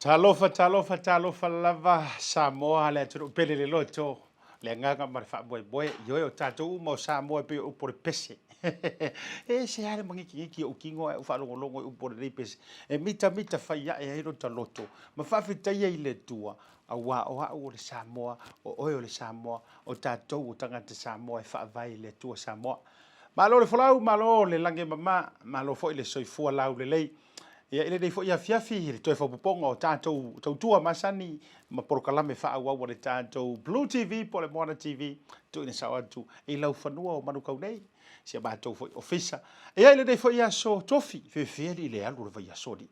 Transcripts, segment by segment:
Talofa, talofa, talofa lava Samoa le atunuu pele le loto, le agaga ma le faamoemoe. Ioe o tatou uma o Samoa e pei o upu o le pese. E ese lava le magigigi o ou tino ae ou faalogologo i upu o lenei pese. E mitamita fai ae ai lota loto ma faafetaia i le Atua, aua o au o le Samoa, o oe o le Samoa, o tatou o tagata Samoa e faavae i le Atua Samoa. Malo le folau, malo le lagi e mama, malo foi le soifua laulelei. Ia, i lenei foi afiafi, i le toe faaopoopoga o tatou tautua masani ma polokalame faaauau a le tatou Blue TV po o le Moana TV, tuuina sao atu i laufanua o Manukau nei, si a matou foi ofisa. Ia, i lenei foi aso tofi, fefe alii le alu o le vaiaso alii.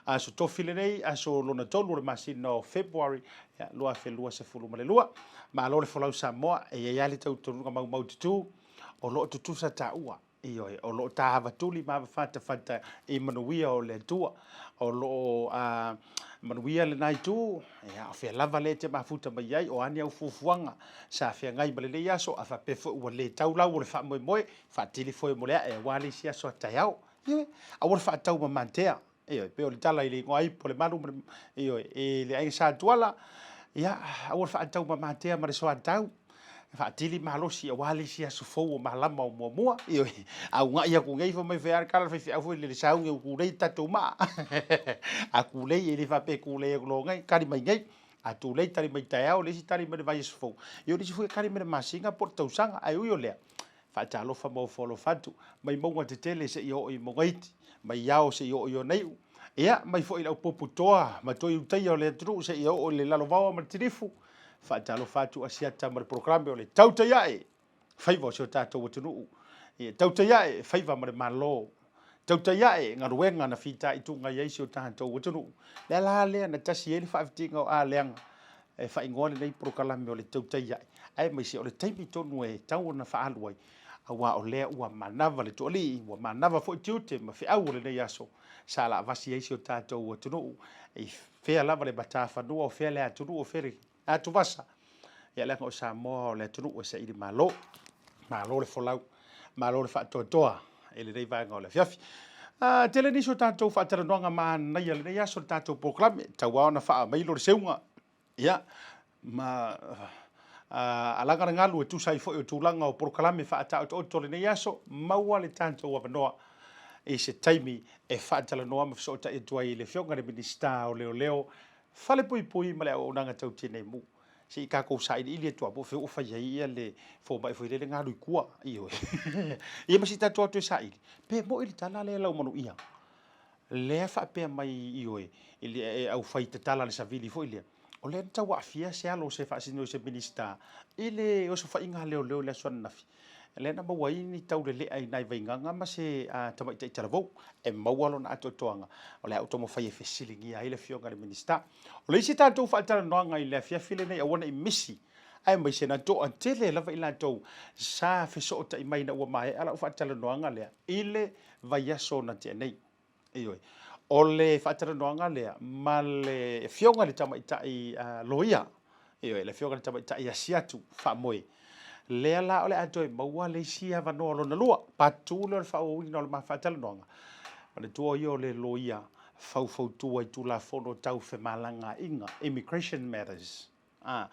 Aso tofi lenei, aso lona tolu o le masina o February, ia, 2022. Malo le folau Samoa, e i ai lava le tautonuga maumaututu o lo o tutusa taua. Ioe, o lo o tāvatuli ma avafatafata i manuia o le Atua. O lo o manuia lena itu, ia, o fea lava lea e te mafuta mai ai, o a ni au fuafuaga sa feagai ma lenei aso, a faapea foi ua le tau lau o le faamoemoe, faatili foe mo le ae aua le isi aso a taeao. Ioe, aua le faataumamatea. Ioe, pei o le tala i le igoa ipu o le malu ma le, ioe, i le aiga Sa Tuala, ia, aua le faataumamatea ma le soatau, faatili malosi aua le isi aso fou o malama o muamua, ioe, a uga'i atu nei fai mai fai a le tala a le faifeau foi lele sauni ua tulei le tatou maa. A tulei e le faapea e tulei atu loa nei, tali mai nei. A tulei tali mai taeao, le isi tali mai le vaiaso fou. Ia o le isi foi e tali mai le masina po o le tausaga, ae ui o lea, Faatalofa ma ofo alofa atu, mai mauga tetele seia oo i mauga iti, mai ao seia oo i ona iu, ia, mai foi i le aupuputoa ma toe utaia o le atunuu seia oo i le lalovaoa ma le tilifu. Faatalofa atu Asiata ma le polokalame o le Tautai Ae, Faiva o si o tatou atunuu. Ia, tautai ae, faiva ma le Malo. Tautai ae, galuega na fitaituga i ai si o tatou atunuu. Le ala lea na tasi ai le faafitiga o Aleaga e faaigoa lenei polokalame o le Tautai Ae, aemaise o le taimi tonu e tatau ona faaalu ai, aua o lea ua manava le toalii, ua manava foi tiute ma feau o lenei aso sa laavasi ai si o tatou atunuu i fea lava le matafanua, o fea le atunuu, o fea le atuvasa. Ia leaga o Samoa o le atunuu e saili malo. Malo le folau, malo le faatoatoa i lenei vaega o le afiafi. Uh, tele nisi o tatou faatalanoaga manaia lenei aso le tatou polokalame, tau lava ona faamailo le seuga, ia, ma uh, alaga le galu e tusa ai foi o tulaga o polokalame faataotooto lenei aso, maua le tatou avanoa i se taimi e faatalanoa ma fesootai atu ai i le Afioga i le Minisita o Leoleo, Falepuipui ma le Auaunaga Tau Tinei Mu. Se i tatou sailiili atu lava po o fea ua fai ai ia le fomai foi lele galu i tua. Ioe. Ia ma se i tatou o atu e saili, pe moi le tala lea lau manuia. Lea faapea mai ioe, i le aufai tatala le savili foi lea, o lea na tau aafia se alo o se faasino i se Minisita i le osofaiga a leoleo i le aso ananafi. Lea na maua ai ni taulelea i nai Vaigaga ma se tamaitai talavou e maua lona atoatoaga. O le a ou taumafai e fesiligia ai le Afioga i le Minisita. O le isi tatou faatalanoaga i le afiafi lenei aua ne i misi, aemaise na toatele lava i latou sa fesootai mai ina ua maea lau faatalanoaga lea i le vaiaso na tea nei. Ioe. O le faatalanoaga lea ma le Afioga i le Tamaitai Loia, ioe, le Afioga i le Tamaitai Asiatu Faamoe, lea la o le a toe maua le isi avanoa lona lua, part 2 lea o le faaauauina o le ma faatalanoaga. Manatua o ia o le loia faufautua i Tulafono Tau Femalagaaiga, Immigration Matters. A,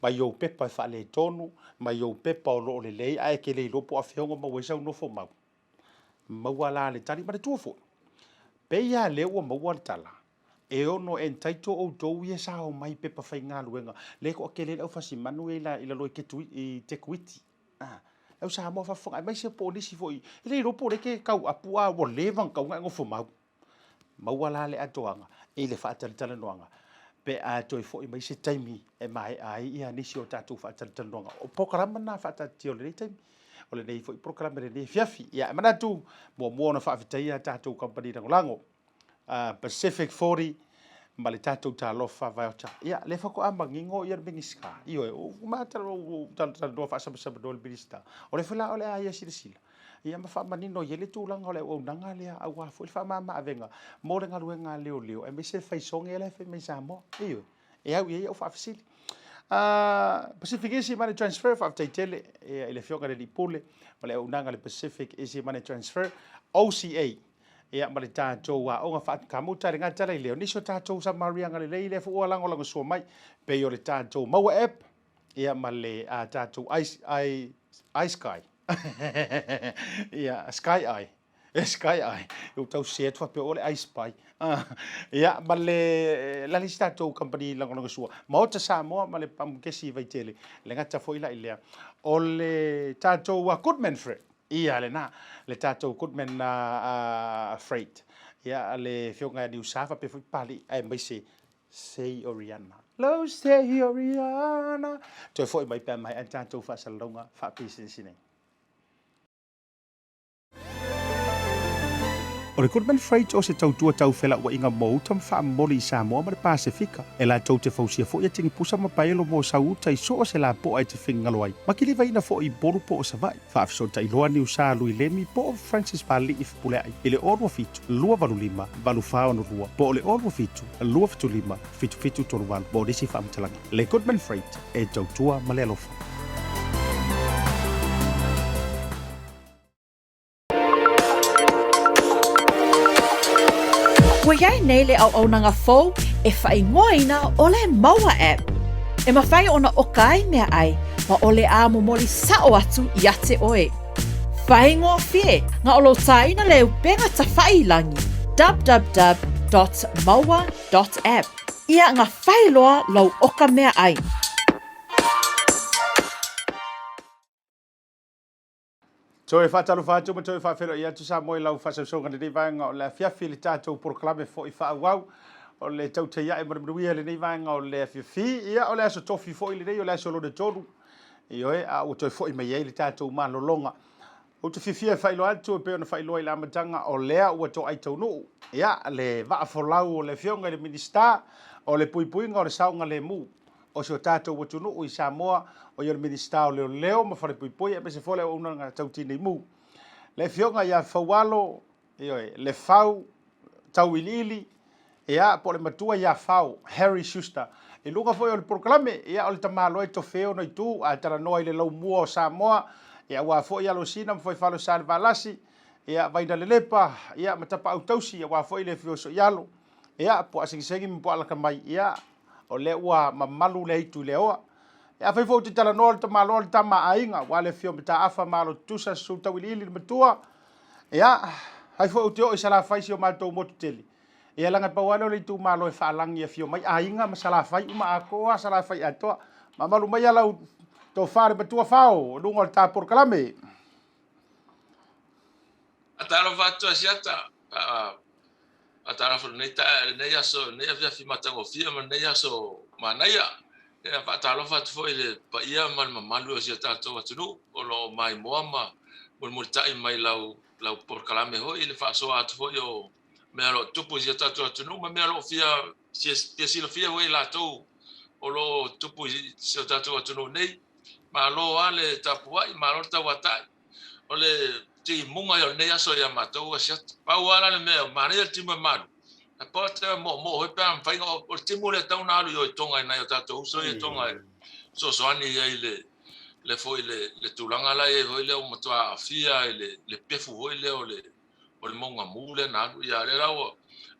mai ou pepa e faaletonu, mai ou pepa o lo o lelei ae e te le iloa po o afea ua maua ai sau nofo mau. Maua la le tali. Manatua foi, pei lava lea ua maua le tala, e ono entitle outou ia sa omai i pepa faigaluega, lea e toatele ai le aufasimanu ia i lalo i Tekuiti. A, le au Samoa faafofoga, aemaise po o nisi foi, e le iloa po o lea e te tau apu a ua leva ona tatau ona e nofo mau. Maua la le atoaga i le faatalatalanoaga pe a toe foi mai se taimi e maea ai ia nisi o tatou faatalatalanoaga. O polokalama na faataatitia o lenei taimi, o lenei foi polokalame lenei afiafi. Ia, e manatu, muamua ona faafetaia a tatou kamupani lagolago, Pacific 40 ma le tatou Talofa Voucher. Ia, lea faatoa manino ia le Minisita. Ioe, ua talatalanoa faasamasama le Minisita. O lea foi la o le a ia silasila ia ma faamanino i ai le tulaga o le auaunaga lea aua foi le faamama-avega mo le galuega a leoleo aemaise le faisoge la e fai mai Samoa. Ioe, e au i ai au faafesili. Pacific Easy Money Transfer, faafetai tele i le Afioga i le Alii Pule ma le auaunaga a le Pacific Easy Money Transfer, OCA. Ia, ma le tatou aoga faakamuta i le gata lea i lea. O nisi o tatou Samariaga lelei lea foi ua lagolagosua mai, pei o le tatou Maua App, ia ma le tatou i, i, iSky. Ia, Sky Eye. Sky Eye. Ua tau sese atu faapea o le iSpy. Ia, ma le la le isi tatou kamupani lagolagosua, Maota Samoa ma le Pamukesi i Vaitele, le gata foi la i lea. O le tatou Goodman Freight. Ia lena, le tatou Goodman Freight. Ia, le Afioga ia Niusa faapea foi Papalii aemaise Sei Oriana. Lo Sei Oriana. Toe foi mai pe a maea le tatou faasalalauga faapisinisi nei. O le Goodman Freight o se tautua tau felauaiga mo uta ma faamomoli i Samoa ma le Pasefika. E latou te fausia foi atigi pusa ma paelo mo sau uta i so o se lapoa e te finagalo ai, ma kilivaina foi i Upolu po o Savaii. Faafesootai loa Niusa Lui Lemi po o Francis Pali'i Fepulea'i i le 027 285 8462 po o le 027 275 7738 mo nisi faamatalaga. Le Goodman Freight, e tautua ma le alofa. Ua i ai nei le auaunaga fou e faaigoaina ʻo le Maua App. E mafai ona ʻoka ai meaʻai ma o le a momoli sa'o atu iā te ʻoe. Faigofie na o lou tāina le upega tafaʻi i lagi, www.maua.app, ia ga fai loa lou ʻoka meaʻai. Toe faatalofa atu ma toe faafeiloai atu Samoa i lau faasausauga i lenei vaega o le afiafi i le tatou polokalame foi faaauau o le tautai ae ma le manuia i lenei vaega o le afiafi. Ia, o le aso tofi foi lenei, o le aso lona tolu, ioe, a ua toe foi mai ai le tatou malologa. Ou te fiafia e faailoa atu e pei ona faailoa i le amataga o lea ua toai taunuu, ia, le vaa folau o le Afioga i le Minisita o le Puipuiga o le Saogalemu o si o tatou atunuu i Samoa, o ia o le Minisita o Leoleo ma Falepuipui aemaise foi le auaunaga tau tinei mu. Le Afioga ia Faualo, ioe, Lefau Tauiliili, ia, po o le matua ia Fao, Harry Schuster. I luga foi o le polokalame, ia, o le tamaloa e tofe ona itu, a talanoa i le laumua o Samoa, ia, aua foi Alosina ma Fuaifale o Salevalasi, ia, Vainalelepa, ia, ma Tapaau Tausi, aua foi le afio o Soialo, ia, Puaasegisegi ma Puaalaka-mai, ia, O lea ua mamalu lea itu i le aoa. E afai foi ou te talanoa o le tamaloa o le tama a aiga, aua le afio o Mataafa ma Alo Tutusa, Susu Tauiliili le matua. Ia, fai foi ou te oo i Salafai si o matou motu tele. Ia leaga e pau lava lea o le itumalo e faalagi e afio mai aiga ma Salafai uma atoa, Salafai atoa. Mamalu maia lau tofa le matua Fao i luga o le ta polokalame. Faatalofa atu Asiata, Faatalofa i lenei taeao, lenei aso, lenei afiafi matagofie ma lenei aso manaia. Ia faatalofa atu foi i le paia ma le mamalu o si o tatou atunuu o lo o maimoa ma mulimulitai mai lau lau polokalame foi i le faasoa atu foi o mea o lo o tupu i si o tatou atunuu ma mea o lo o fia fia silafia foi e latou o lo o tupu i si o tatou atunuu nei. Malo lava le tapuai, malo le tauatai. O le timuga ia o lenei aso ia matou asiata. Pau lava la le mea, manaia le timu e malu, ae pau lava le moomoo foi pe a mafai ona, o le timu lea e tatau ona alu i o i Tonga i nai o tatou uso ia i Tonga e fesoasoani i ai i le le foi le le tulaga la e i ai foi lea ua matua aafia i le le pefu foi lea o le o le mauga mu lea na alu. Ia lea la ua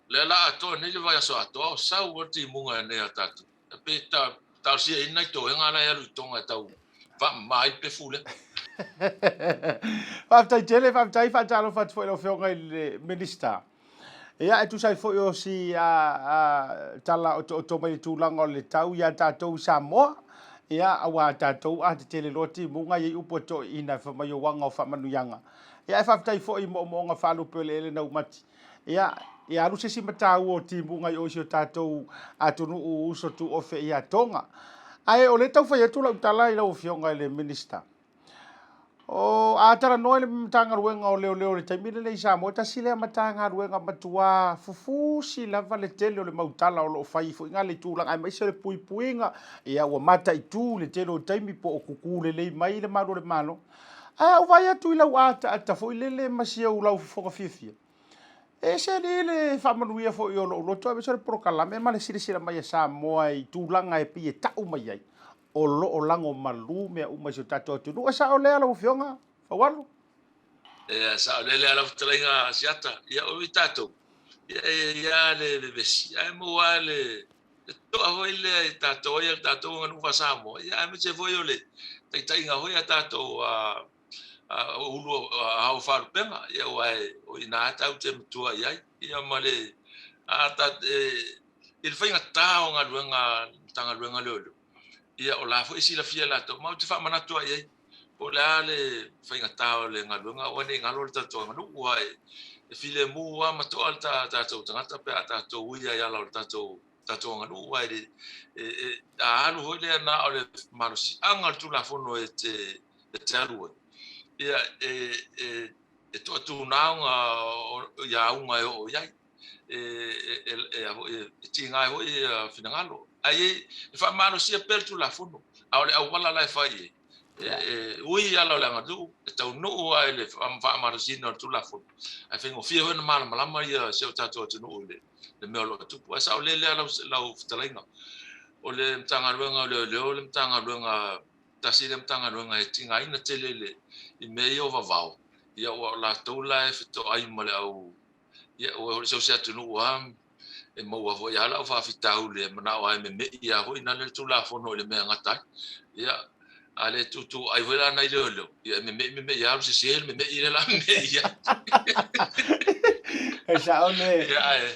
lea la atoa nei le vaiaso atoa o sau le timuga nei a tatou. Pe ta talosia i ai nai toega la e alu i Tonga e tau faamama ai le pefu lea. Faafetai tele, faafetai, faatalofa atu foi i lau Afioga i le Minisita. Ia, e tusa ai foi o si tala otooto mai le tulaga o le tau ia tatou i Samoa, ia, aua tatou a tetele loa timuga, e i ai upu a toeaiina e fai mai o uaga o faamanuiaga. Ia, ae faafetai foi i moomooga faalupe o eleele naumati. Ia, ia alu se isi mataua o timuga i o i si o tatou atunuu uso tuofe ia Tonga. Ae o lea e tau fai atu lau tala i lau Afioga i le Minisita. O, a talanoa i le Matagaluega o Leoleo i le taimi lenei i Samoa, tasi lea Matagaluega matua fufusi lava le tele o le mau tala o lo o fai foi i le tulaga aemaise o le puipuiga, ia ua mataitu le tele o taimi po o kuku lelei mai le malu o le Malo. Ae a ou vaai atu i lau ataata foi lele ma si ou laufofoga fiafia, e ese alii le faamanuia foi o lou loto aemaise o le polokalame ma le silasila mai a Samoa i tulaga e pei e tau mai ai, o lo o lagomalu mea uma i si o tatou atunuu. E sao lea lau Afioga Faualo? Ia, saolele lava lau fetalaiga Asiata. Ia, o i tatou, ia, e i ai lava le vevesi, ae maua lava le toa foi lea i tatou ai, le tatou aganuu faa-Samoa, ia, aemaise foi o le taitaiga foi a tatou ulu ao faalupega, ia, aua o i ina tatou te matua i ai, ia, ma le, a ta, e, i le faigata o galuega a le Matagaluega o Leoleo, ia, o la foi e silafia e latou, ma ou te faamanatu lava i ai, po o le a le faigata o le galuega, aua ne i galo le tatou aganuu, aua e filemu lava ma toa le tatou tagata pe a tatou ui lava i ala o le tatou tatou aganuu, aua e, e, e, a alu foi lea na o le malosiaga o le Tulafono e te, e te alu ai, ia, e, e, e toatūnā ona ia auga e oo i ai. E, e, e, e, e, e tiga ai foi ia finagalo. Ae e faamalosia pea le Tulafono, a o le auala la e fai ai, e ui i ala o le aganuu, e taunuu lava i le faamalosiina o le Tulafono, ae faigofie foi ona malamalama ia si o tatou atunuu i le mea o lo o tupu. Ae saolele lava lau fetalaiga, o le Matagaluega o Leoleo o le Matagaluega, tasi lea Matagaluega e tigaina tele i mea ia o vavao, ia aua o latou la e fetoai ma le au, ia aua so o se atunuu lava, e maua foi lava lau faafitauli e manao lava e meme'i lava foi na le Tulafono i le mea e gata ai. Ia, a le tuutuuai foi la nai leoleo, ia e meme'i meme'i lava, alu sese le meme'i lea la meme'i ai. E sao le. Ia, ae,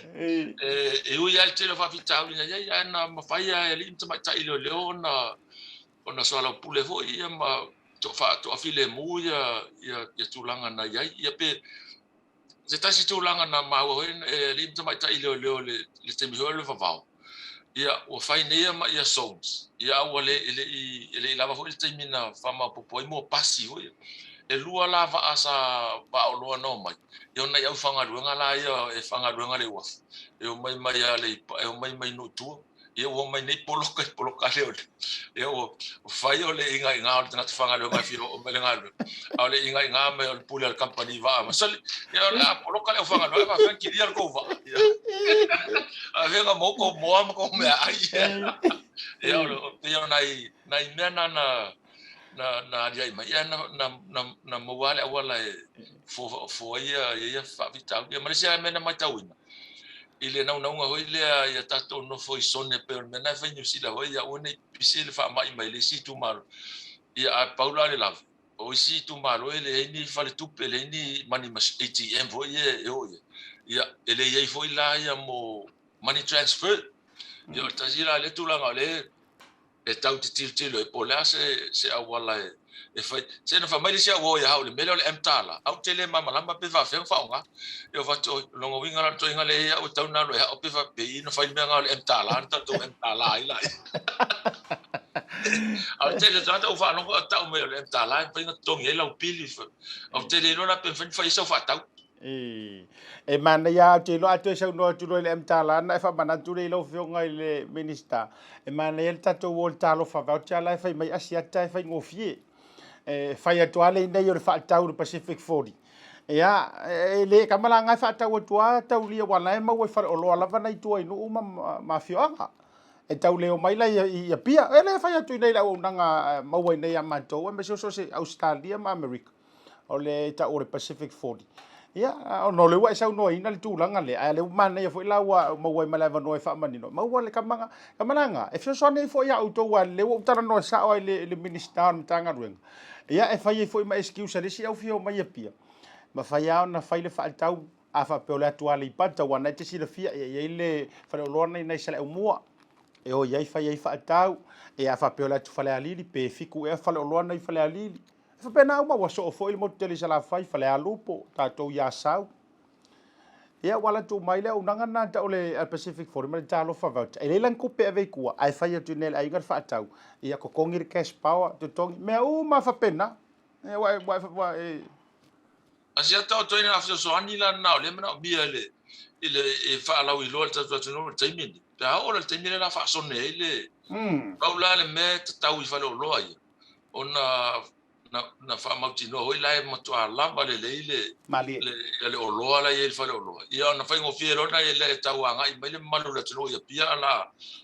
e ui lava i le tele o faafitauli na i ai, ae na mafai lava e alii ma tamaitai leoleo ona ona soalaupule foi ia ma toafilemu ia ia tulaga na i ai. Ia pe se tasi tulaga na maua foi e alii ma tamaitai leoleo i le taimi foi o le vavao, ia ua fai nei ma ia zones, ia a ua le, e le i, e le i lava foi le taimi na faamaopoopo ai mo pasi foi. E lua la vaa sa vaaoloa na omai, ia o nai aufaigaluega la ia e faigaluega le uafu, e omai mai Aleipata, e omai mai nuu i tua. Ia ua omai nei poloka i poloka leoleo. Ia ua fai o le igaiga o le tagata faigaluega e fia oo mai i le galuega, a o le igaiga mai o le pule a le kamupani vaa masali. Ia o le a poloka le aufaigaluega e faapefea ona kilia le tou vaa. Ia faapefea ona maua tou moa ma tou meaai. Ia o le pei o nai nai mea na na na na aliae mai, ia na na na na maua lava le auala e fofo ai ia ia faafitauli. Ia ma le isi lava mea na matauina, i le naunauga foi lea ia tatou nofo i zone pei o le mea lena e fai Niu Sila foi, ia aua ne i pisi le faamai mai le isi itumalo. Ia ae pau la le lave, o isi itumalo e leai ni faletupe, e leai ni money machine, ATM foi ia e o i ai. Ia e le i ai foi la ia mo money transfer. Ia o le tasi la lea tulaga o lea e tau te tilotilo ai po o le a se, se auala e, e fai. Se na fai mai le isi au o ia hau le mea lea o le M-Tala, au te le malamalama pe faafefea ona faaaoga. Ia ou fai atu, oi, lona uiga la o le toeaina lea e i ai au e tatau ona alu e hao pe faapei ona fai le mea lena o le M-Tala na tatou M-Tala ai laia. A o le tele o tagata ua faalogo o tau mai o le M-Tala e mafai ona totogi ai lau pili. Ou te le iloa la pe mafai ona fai ai sau faatau. E manaia lava, ou te iloa a toe saunoa atu loa i le M-Tala ona e faamanatu lea i lau Afioga i le Minisita, e manaia le tatou o i le Talofa Voucher la e fai mai Asiata e faigofie. E fai atu lava le inei o le faatau i le Pacific 40. Ia, e le kama la e faatau atu lava taulia aua la e maua i faleoloa lava na i tua i nuu ma afioaga. E tau le omai la i Apia. E le fai atu i inei i le auaunaga maua i inei ia matou, aemaise o so o se Ausetalia ma Amerika. O le tau o le Pacific 40. Ia, ona o lea ua e saunoaina le tulaga lea, ae o lea ua manaia foi la ua maua ai ma le avanoa e faamanino. Maua le kamaga, kamalaga, e fesoasoani ai foi ia outou, aua o lea ua ou talanoa sao lava i le Minisita o le Matagaluega. Ia, e fai ai foi ma excuse a le isi au fia omai i Apia. Mafai lava ona fai le faatau, a faapea o le atu Aleipata, aua o lena e te silafia, e i ai le faleoloa lena i ina i Saleaaumua, e o i ai fai ai faatau. Ia, a faapea o le atu Falealili, pe 7 ea faleoloa na i Falealili. E faapena uma, ua soo foi le motu tele i Salafai, Falealupo, tatou i Asau. Ia, ua alu atu uma ai le auaunaga lena tau o le Pacific 40 ma le Talofa Voucher. E leai la ni tupe e ave i tua, ae fai atu i inei e le aiga le faatau. Ia, totogi le cash power, totogi, mea uma lava faapena. Ia, ua, ua, ua, e... Asiata o toeaiina fesoasoani la lena o lea e manaomia i le, i le, e faalauiloa i le tatou atunuu i le taimi lenei. Pe a oo la i le taimi lea o le a faasone ai le, pau la le mea e tatau i faleoloa ia, ona Na, na faamautinoa foi la e matuā lava lelei le, Malie. le, ia le oloa la e i ai i le faleoloa. Ia ona faigofie loa lena e tau agai mai le mamalu o le atunuu i Apia a la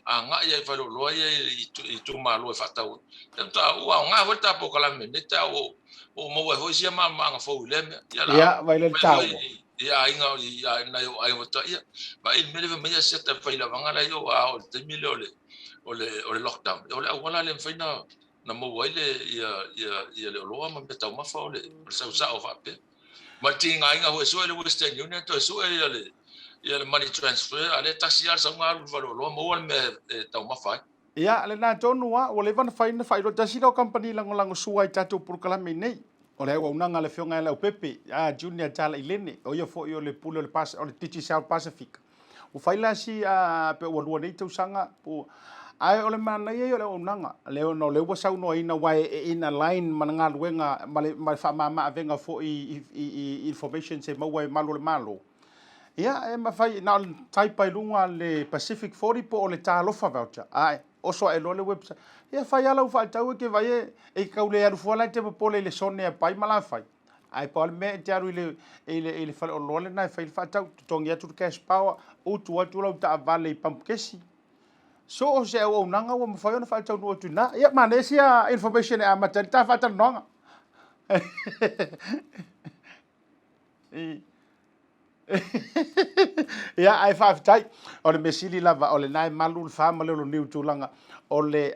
agai ai i faleoloa ia i itumalo e faatau ai. Ia matua ua aoga foi le ta polokalame i lenei taeao ua ou maua ai foi sia malamalamaaga fou i lea mea. Ia la Ia, vai lea le fai foi taua. i aiga i nai ou aiga faatoa ia vaai i le mea lea fai mai Asiata e fai lavaga la i o a oo i le taimi lea o le o le o le lockdown. O le auala lea e mafai ona na maua ai le ia ia ia le oloa ma mea taumafa o le o le sau sao faapea. Ma le tigaina foi e sue le Western Union toe sue ia le ia le money transfer a lea tasi lava le sauga alu i le faleoloa maua le mea e taumafa ai. Ia, lena tonu a, ua leva ona fai na faailoa tasi lea o kamupani lagolago sua i tatou polokalame nei. O le auaunaga a le Afioga ia Leaupepe, a Junior Tala Ilene, o ia foi o le pule o le, o le Digicel Pacific. Ua fai la si a pe ua lua nei tausaga po ae o le manaia ia o le auaunaga lea ona o lea ua saunoaina aua e in align ma le galuega ma le ma le faamama avega foi i i i informations e maua e malu o le Malo. Ia e mafai na o le type i luga le Pacific 40 po o le Talofa voucher ae oso ae loa le website. Ia fai lava lau faatau e te vaai e e tau le alu fua la e te popole i le sone a pai ma la fai. Ae pau le mea e te alu i le, i le, i le faleoloa lena e fai le faatau, totogi atu le cash power, utu atu lau taavale i pampukesi. So o se auaunaga ua mafai ona faataunuu atu i ina. Ia, manaia sia information e amata ai le ta faatalanoaga. Ia, ae faafetai. O le mea sili lava, o lena e malu le fa ma le olo niu tulaga o le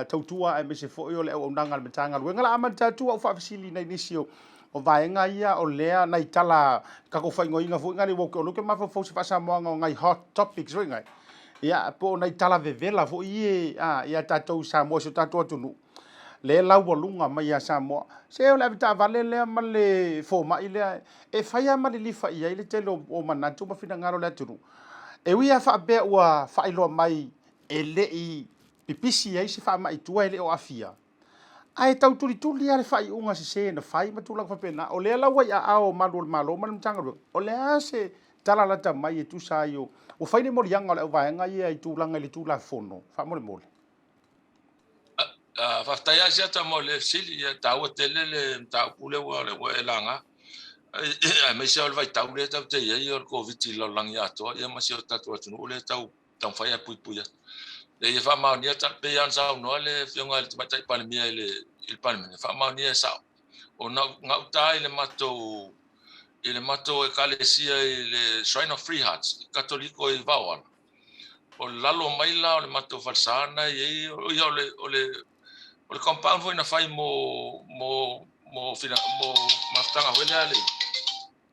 tautua aemaise foi o le auaunaga a le Matagaluega. O le a amata atu au faafesili i nai nisi o vaega ia o lea nai tala tatou faaigoaina foi nai o lea ou te mafaufau i se faasamoaga o nai hot topics foi nai. Ia, po o nai tala vevela foi ia ia tatou i Samoa i si o tatou atunuu. Lea e laualuga mai ia Samoa. Se o le avetaavale lea ma le fomai lea e fai lava ma lilifa i ai le tele o manatu ma finagalo o le atunuu. E ui lava faapea ua faailoa mai e le i pipisi ai se faamai i tua e le o aafia, ae tau tulituli lava le faaiuga sese na fai ma tulaga faapena. O lea la ua i aao o malu o le Malo ma le Matagaluega, o le a se tala lata mai e tusa ai o ua fai le moliaga o le auvaega ia i tulaga i le Tulafono faamolemole? Faafetai lava Siata mo le fesili, e taua tele le mataupu lea ua e laga, aemaise o le vaitau lea tatou te i ai o le Koviti i le lalolagi atoa ia ma si o tatou atunuu lea e tau taumafai lava e puipui atu. E faamaonia, pei lava ona saunoa le Afioga i le Tamaitai Palemia i le Palemene, e faamaonia e sao. O gauta i le matou i le matou Ekalesia i le Shrine of Free Hearts, Katoliko i Vaoala, O lalo mai la o le matou falesa na e i ai, ia o le, o le, o le compound foi na fai mo, mo, mo, fina, mo mafutaga foi lea a le,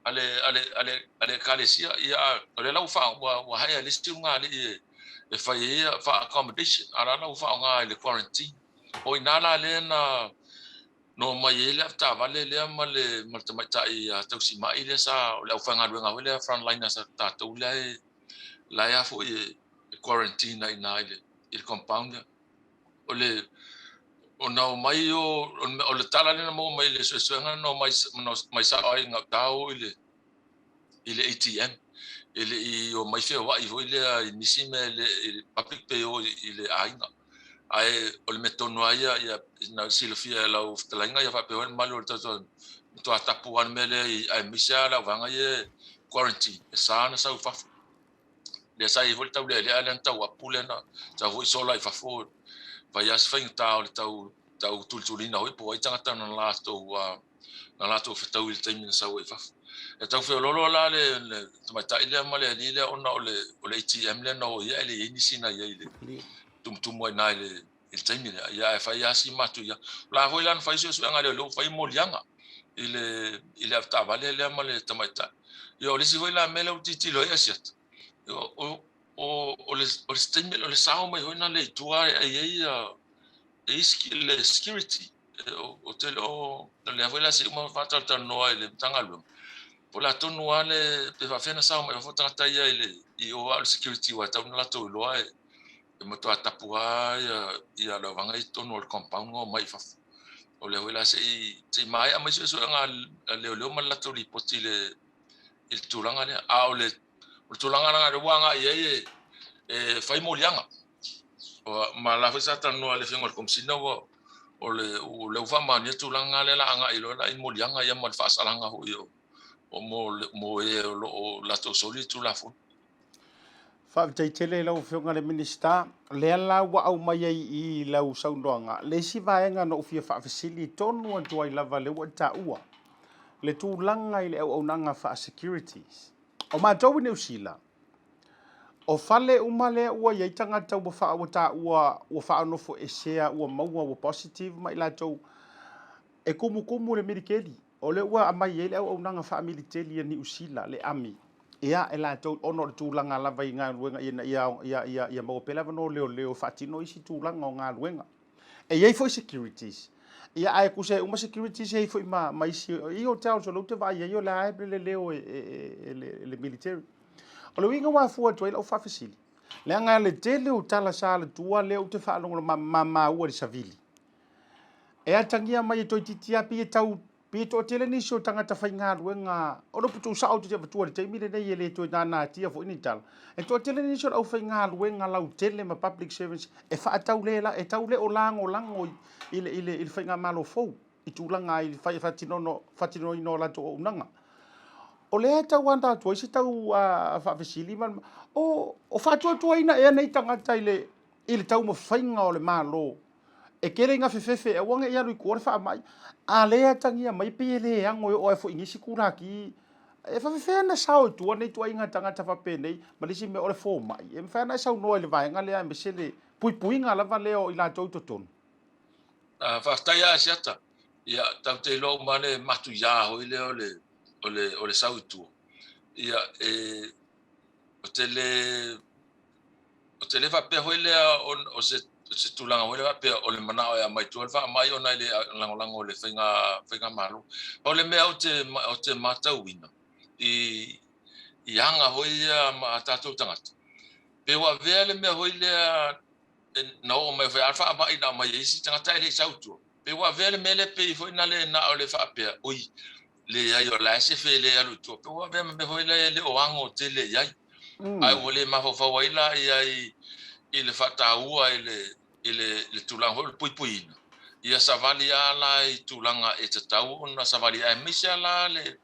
a le, a le, a le, a le ekalesia. Ia, o lea la ua, faa, ua, ua hire le isi ulugalii e, e fai ai ia faa-accommodation, a la la ua faaaoga i le quarantine. O i ina la lea na no mai ai le avetaavale lea ma le, ma le tamaitai tausimai lea sa, o le aufaigaluega foi lea frontliners a tatou lea e, la e foi e quarantine ai ina i le, i le compound lea. O le, ona o mai o, o le tala lea na maua mai i le suesuega na o mai, mai sao ai gauta o i le, i le ATM. E le i o mai feoai foi lea i nisi mea i le, i le public pe o i le aiga. Ae o le mea tonu lava ia, ia na silafia e lau fetalaiga ia faapea foi le mamalu o le tatou matua tapu lava le mea lea i aemaise lava le auvaega ia e quarantine, e sa ona sau i fafo. Lea sa i ai foi le taulealea lea na tau apu lea na sau foi sola i fafo, fai lava si faigata o le tau tau tulituliina foi po o ai tagata na latou na latou fetaui i le taimi na sau ai i fafo. E tau feoloolo la le tamaitai lea ma le alii lea ona o le o le ATM lea na o i ai ae le i ai nisi na i ai i le tumutumu ai i ina i le i le taimi lea. Ia ae fai lava si matuia. O la foi la na fai suesuega a leoleo, fai moliaga i le i le avetaavale lea ma le tamaitai. Ia o le isi foi la mea lea ua tilotilo ai Asiata, o o o le o le taimi o le sao mai foi na le i tua e i ai e i le security ou te le o lea foi la se i uma faatalatalanoa i le Matagaluega po o le a tonu lava le pe faafefea ona sao mai fafo tagata ia i le i o a o le security aua e tatau ona latou iloa e e matua tapu lava ia ia le vaega i totonu o le compound ma omai i fafo. O lea foi la se i se i maea mai suesuega a leoleo ma le latou lipoti i le i le tulaga lea. A o le o le tulaga leaga lea ua agai i ai e e fai moliaga. Ma la foi sa talanoa i le Afioga i le Komesina ua O le o lea ua faamaonia tulaga lea la agai loa la i moliaga ia ma le faasalaga foi o o mo mo e o lo o latou soli le Tulafono. Faafetai tele i lau Afioga i le Minisita. O lea la ua aumai ai i i lau saunoaga le isi vaega na ou fia faafesili tonu atu ai lava lea ua e taua le tulaga i le auaunaga faa-securities. O matou i Niu Sila, o fale uma lea ua i ai tagata ua faa, ua taua ua faanofoesea ua maua ua positive ma i latou, e tumutumu le militeli. O lea ua aumai ai le auaunaga faamiliteli a Niu Sila, le Army, ia, e latou, ona o le tulaga lava i galuega ina ia, ia, ia, ia maua pea le avanoa o leoleo e faatino isi tulaga o galuega. E i ai foi securities, ia, ae tusa e uma securities e i ai foi ma, ma isi, i hotels o lea ou te vaai i ai o la e leleo e, e, e, e le, le military. O le uiga ua afua atu ai lau faafesili, leaga le tele o tala sa alu tua lea ou te faalogologo ma, ma maua i le savili, E atagia mai e toeitiiti lava pei e tau, pei e toatele nisi o tagata faigaluega, o le upu tuusao ou te avatua i le taimi lenei e le toe nanatia foi ni tala, e toatele nisi o le aufaigaluega lautele ma public servants e faatau le, e tau le o lagolago i le, i le, i le faigamalo fou i tulaga i le faatinoina, faatinoina o latou auaunaga. O lea e tau anda atu ai se tau faafesili ma, o, o faatuatuaina ea nei tagata i le, i le taumafaiga o le Malo E tele ina fefefe aua ne i alu i tua le faamai, a le atagia mai pei e le ano e oo ai foi i nisi kulaki. E faafefea ona sao i tua nei ituaiga tagata faapenei ma le isi mea o le fomai. E mafai ona e saunoa i le vaega lea aemaise le puipuiga lava lea o i latou i totonu. Faafetai lava Asiata. Ia, tatou te iloa uma lava le matuia foi lea o le, o le, o le sau i tua. Ia, e, ou te le Ou te le faapea foi lea o se, se tulaga foi lea faapea o le manao e aumai tua le faamai ona e le lagolago i le faiga, faigamalo. Pau le mea ou te, ou te matauina i, i aga foi ia a tatou tagata, pe ua avea le mea foi lea na oo mai foi a le faamai na aumai e isi tagata ae le i sau i tua. Pe ua avea le mea lea pei foi na le na o le faapea, oi, leai o la e sefe e le alu i tua. Pe ua avea ma mea foi lea e le o ago tele i ai. Ae ua le mafaufau ai la i ai i le faataua i le, i le, le tulaga foi o le puipuiina. Ia savali lava la i tulaga e tatau ona savali ai, aemaise lava la le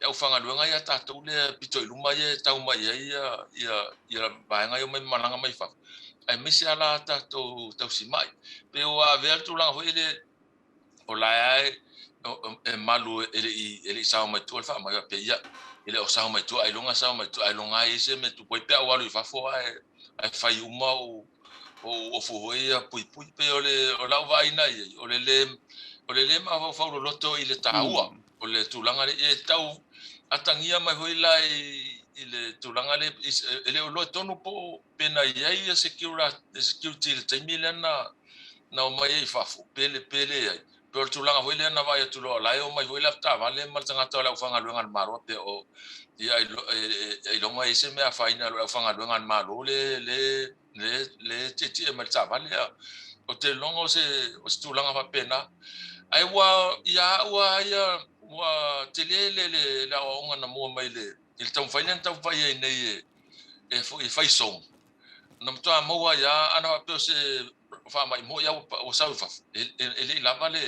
aufaigaluega ia a tatou lea pito i luma ia e tau mai ai ia, ia, ia vaega ia omai malaga mai fafo, aemaise lava la tatou tausimai. Pe ua avea le tulaga foi lea o la e e malu e le i e le i sao mai tua le faamai faapea ia e le o sao mai tua ailoga sao mai tua ailoga ai se mea tupu ai pe a ua alu i fafo ae ae fai uma ou ou ofu foi ia puipui pei o le o lau vaai na i ai o le le o le le mafaufau loloto i le taua o le tulaga lea e tau atagia mai foi la i i le tulaga lea e le o iloa tonu po o pe na i ai ia security i le taimi lea na na omai ai i fafo, pe le pe leai. Pe o le tulaga foi lea na vaai atu loa o la e omai foi le avetaavale ma le tagata o le aufaigaluega a le Malo faapea o ia ailoga e i ai se mea afaina i le aufaigaluega a le Malo le le le le tietie mai le taavale. Ou te iloga o se o se tulaga faapena. Ae ua ia au lava ia ua tele le le le aoaoga na maua mai le i le taumafai lea na taumafai ai nei e e foi e fai song na matua maua ai lava ana faapea o se faamai moi lava ua sau i fafo e, e, e le i lava le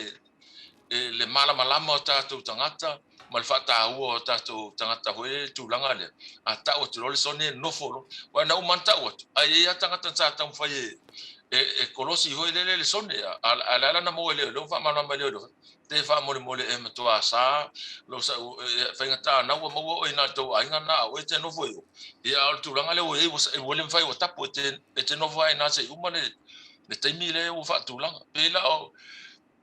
e, le malamalama o tatou tagata ma le faataua o tatou tagata foi le tulaga lea a tau atu loa le sone nofo loa aua na uma ona tau atu ae i ai lava tagata sa taumafai e e, e kolosi foi lele le sone a a le ala na maua e leoleo faamalamalama e leoleo Te faamolemole e matua sa lou sau faigata na ua maua oe i na tou aiga na a oe e te nofo i o. Ia a o le tulaga lea ua i ai ua le mafai ua tapu e te e te nofo ai na se i uma le le taimi lea ua faatulaga. Pei la o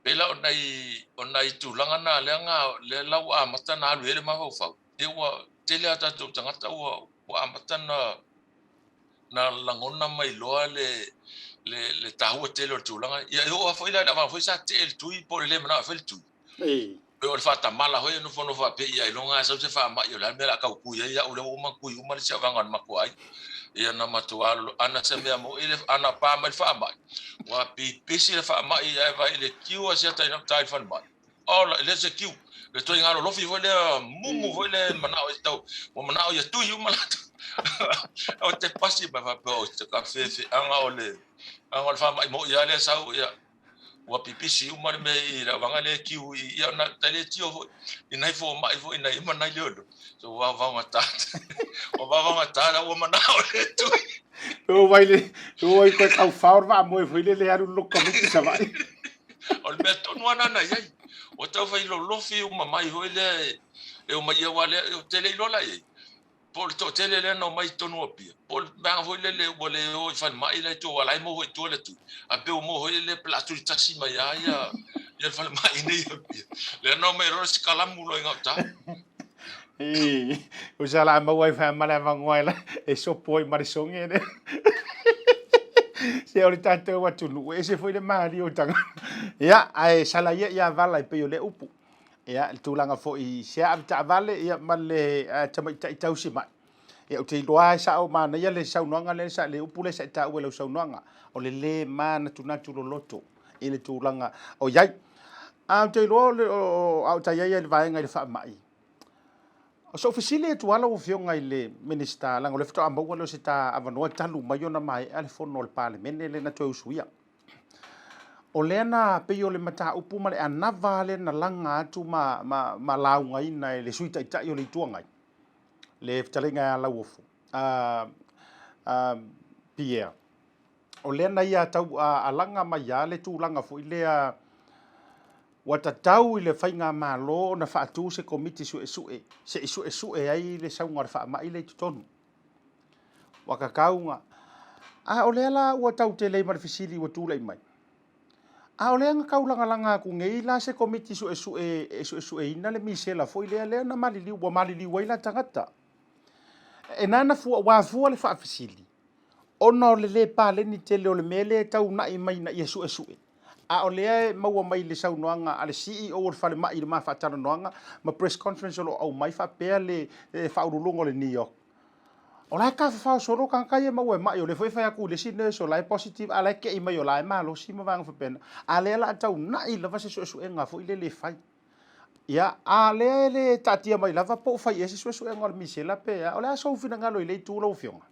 pei la o nai o nai tulaga na lea na lea la ua amata na alu i ai le mafaufau. Ia ua tele a tatou tagata ua ua amata na na lagona mai loa le le le taua tele o le tulaga. Ia e oo lava foi la i le avana foi sa tetee le tui po o le le manao e fai le tui. Pei o le faatamala foi e nofonofo faapea ia ailoga lava e sau se faamai o le a le mea o le a tau tui ai au lea ua uma ona tui uma le isi avaga o le matou aiga. Ia na matou alolo ana se mea moi le ana pa mai le faamai ua pipisi le faamai ae vaai i le queue a siata ina uta i le falemai. Ola, e le o se queue. Le ituaiga lolofi foi lea, mumu foi lea e manao e tau, ua manao ia tui uma latou. Ou te pasi mai faapea, o se ka feefeaga o le, aga o le faamai moi lava lea e sau, ia. Ua pipisi uma le mea i le avaga lea e kiu i, ia na tai le tio foi i nai fomai foi nai ma nai leoleo. So ua vaovaogata, ua vaovaogata la ua manao le tui. O vai le, o vai koe tau whao le vaa moe foi le le alu loko kamiti sa vai. O le mea tonu ana na iai. Ua tau fai lolofi uma mai foi lea e omai ia aua lea, ou te le iloa la iai. Po o le toatele lea na omai i totonu o Apia, po o le vaega foi lele ua le o i falemai la i tua, aua o la e maua foi i tua le tui, ae pei ua maua foi lele pe o le a tulitasi mai lava ia le falemai nei i Apia. Lea na omai loa le sikalamu loa i gauta. Ii, o sa la maua ai wha male avanoa e la e sopo ai ma le soge le. Se o le tātou atunuu, e ese foi le malie o tagata. Ia, ae sala ia ia vala e pei o le upu. Ia, le tulaga foi i se ave taavale ia ma le tamaitai tausi mai. Ia, ou te iloa e sao manaia le saunoaga lea sa le upu lea sa e taua i lau saunoaga, o le le manatunatu loloto i le tulaga o i ai. A ou te iloa o le, o, a o ta i ai i le vaega i le faamai, o sou fesili atu lava lau Afioga i le Minisita, leaga o lea faatoa maua lea o se ta avanoa talu mai ona maea le fono a le Palemene lea na toe usuia. O lea na pei o le mataupu ma le anava lea na laga atu ma, ma, ma laugaina e le Sui Taitai o le Itu Agai, le fetalaiga ia Lauofo, Pierre. O lea na ia tau alaga mai lava le tulaga foi lea ua tatau i le faigamalo ona faatu se Komiti Suesue se i suesue ai le sauga o le faamai lea i totonu. Ua kakauga. A o lea la ua tau tele ma le fesili ua tulai mai. A o lea na tau lagalaga atu nei la se Komiti Suesue e suesueina le misela foi lea lea na maliliu, ua maliliu ai la tagata. E nana fua, ua fua le faafesili, ona o le le paleni tele o le mea lea e taunai mai ina ia suesue. A o lea e maua mai i le saunoaga a le CEO o le falemai i le ma faatalanoaga ma press conference o lo o aumai faapea le faauluuluga o le NEOC. O la e tafafao solo tagata ia e maua e mai, o lea foi e fai atu i le isi nurse o la e positive a o la e tei mai o la e malosi ma vaega faapena. A lea o le a taunai lava se suesuega foi lele e fai. Ia, a lea e le taatia mai lava po o fai ea se suesuega o le misela pe a. O le a sou finagalo i lea itu lau Afioga?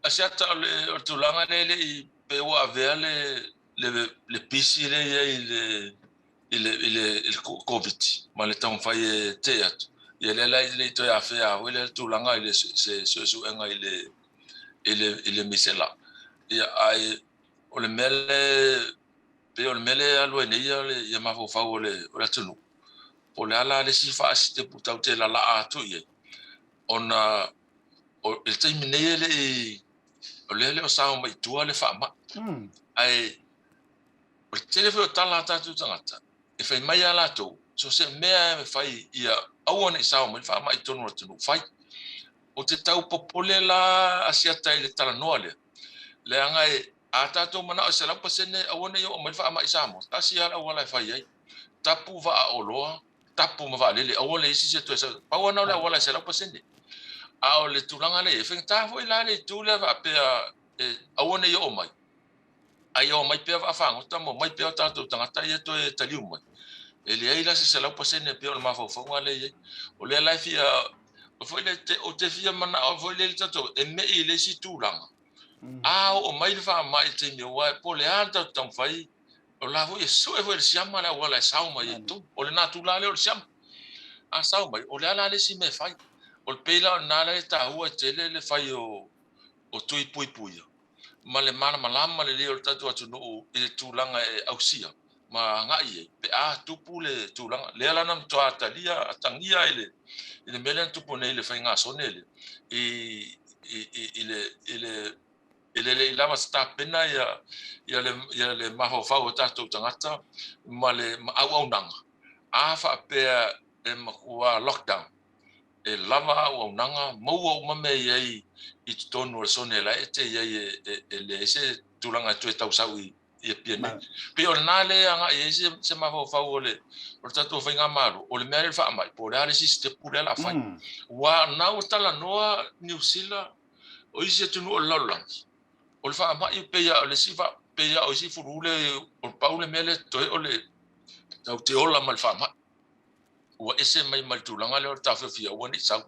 Asiata o le tulaga lea e le i pei ua avea le le pisi lea i ai i le i le i le i le Koviti ma le taumafai e tee atu. Ia lea la e le i toe afea foi lea tulaga i le se suesuega i le i le i le misela. Ia ae o le mea lea pei o le mea lea e alu ai nei ia ia mafaufau o le o le atunuu, po o le a la le isi faasitepu tatou te lalaa atu i ai, ona o i le taimi nei e le i o lea e le o sao mai i tua le faamai. Ae o le tele foi o tala a tatou tagata, e fai mai lava latou, so o se mea e fai ia aua ne i sao mai le faamai i totonu o le atunuu, fai. Ou te tau popole la Asiata i le talanoa lea, leaga e a tatou manao e 100% aua ne i oo mai le faamai i Samoa, tasi lava le auala e fai ai, tapu vaa oloa, tapu ma vaalele, aua le isi se toe sau. Pau lava na o le auala e 100%. A o le tulaga lea e i ai, e faigata foi la le itu lea faapea e aua ne i oo mai, a ia omai pea vaafagota ma omai pea o tatou tagata ia toe taliu mai. E leai la se 100% e pei o le mafaufauga lea e i ai. O lea la e fia, foi lea, ou te fia manao foi lea i le tatou, e me'i i le isi tulaga. A oo mai le faamai i le taimi, aua po o le a le tatou taumafai, O la foi e sue foi e le siama le auala e sao mai ai i totonu. O le natura lea o le siama. A sao mai, o le a la le isi mea e fai? O le pei la o lena la e taua tele le fai o o tui puipuia ma le malamalama lelei o le tatou atunuu i le tulaga e ausia ma agai i ai pe a tupu le tulaga lea la na matua atalia atagia i le i le mea lea na tupu nei i le faigasone lea i i i le i le E le i lava se tapena ia le mafaufau o tatou tagata ma le auaunaga, a faapea e matua lockdown, e lava auaunaga, maua uma mea i ai i totonu o le sone la e te i ai e leai se tulaga e toe tau sau i Apia nei. Pei o lena lea e agai i ai se mafaufau o le tatou faigamalo, o le mea lea o le faamai, po o le a le isi sitepu lea o le a fai. Aua o lena ua talanoa Niu Sila O isi atunuu o le lalolagi, o le faamai pei lava o le isi pei lava o isi fulu le o le pau le mea lea e totoe o le tatou te ola ma le faamai. Ua ese mai ma le tulaga lea o le taofiofi aua ne i sau.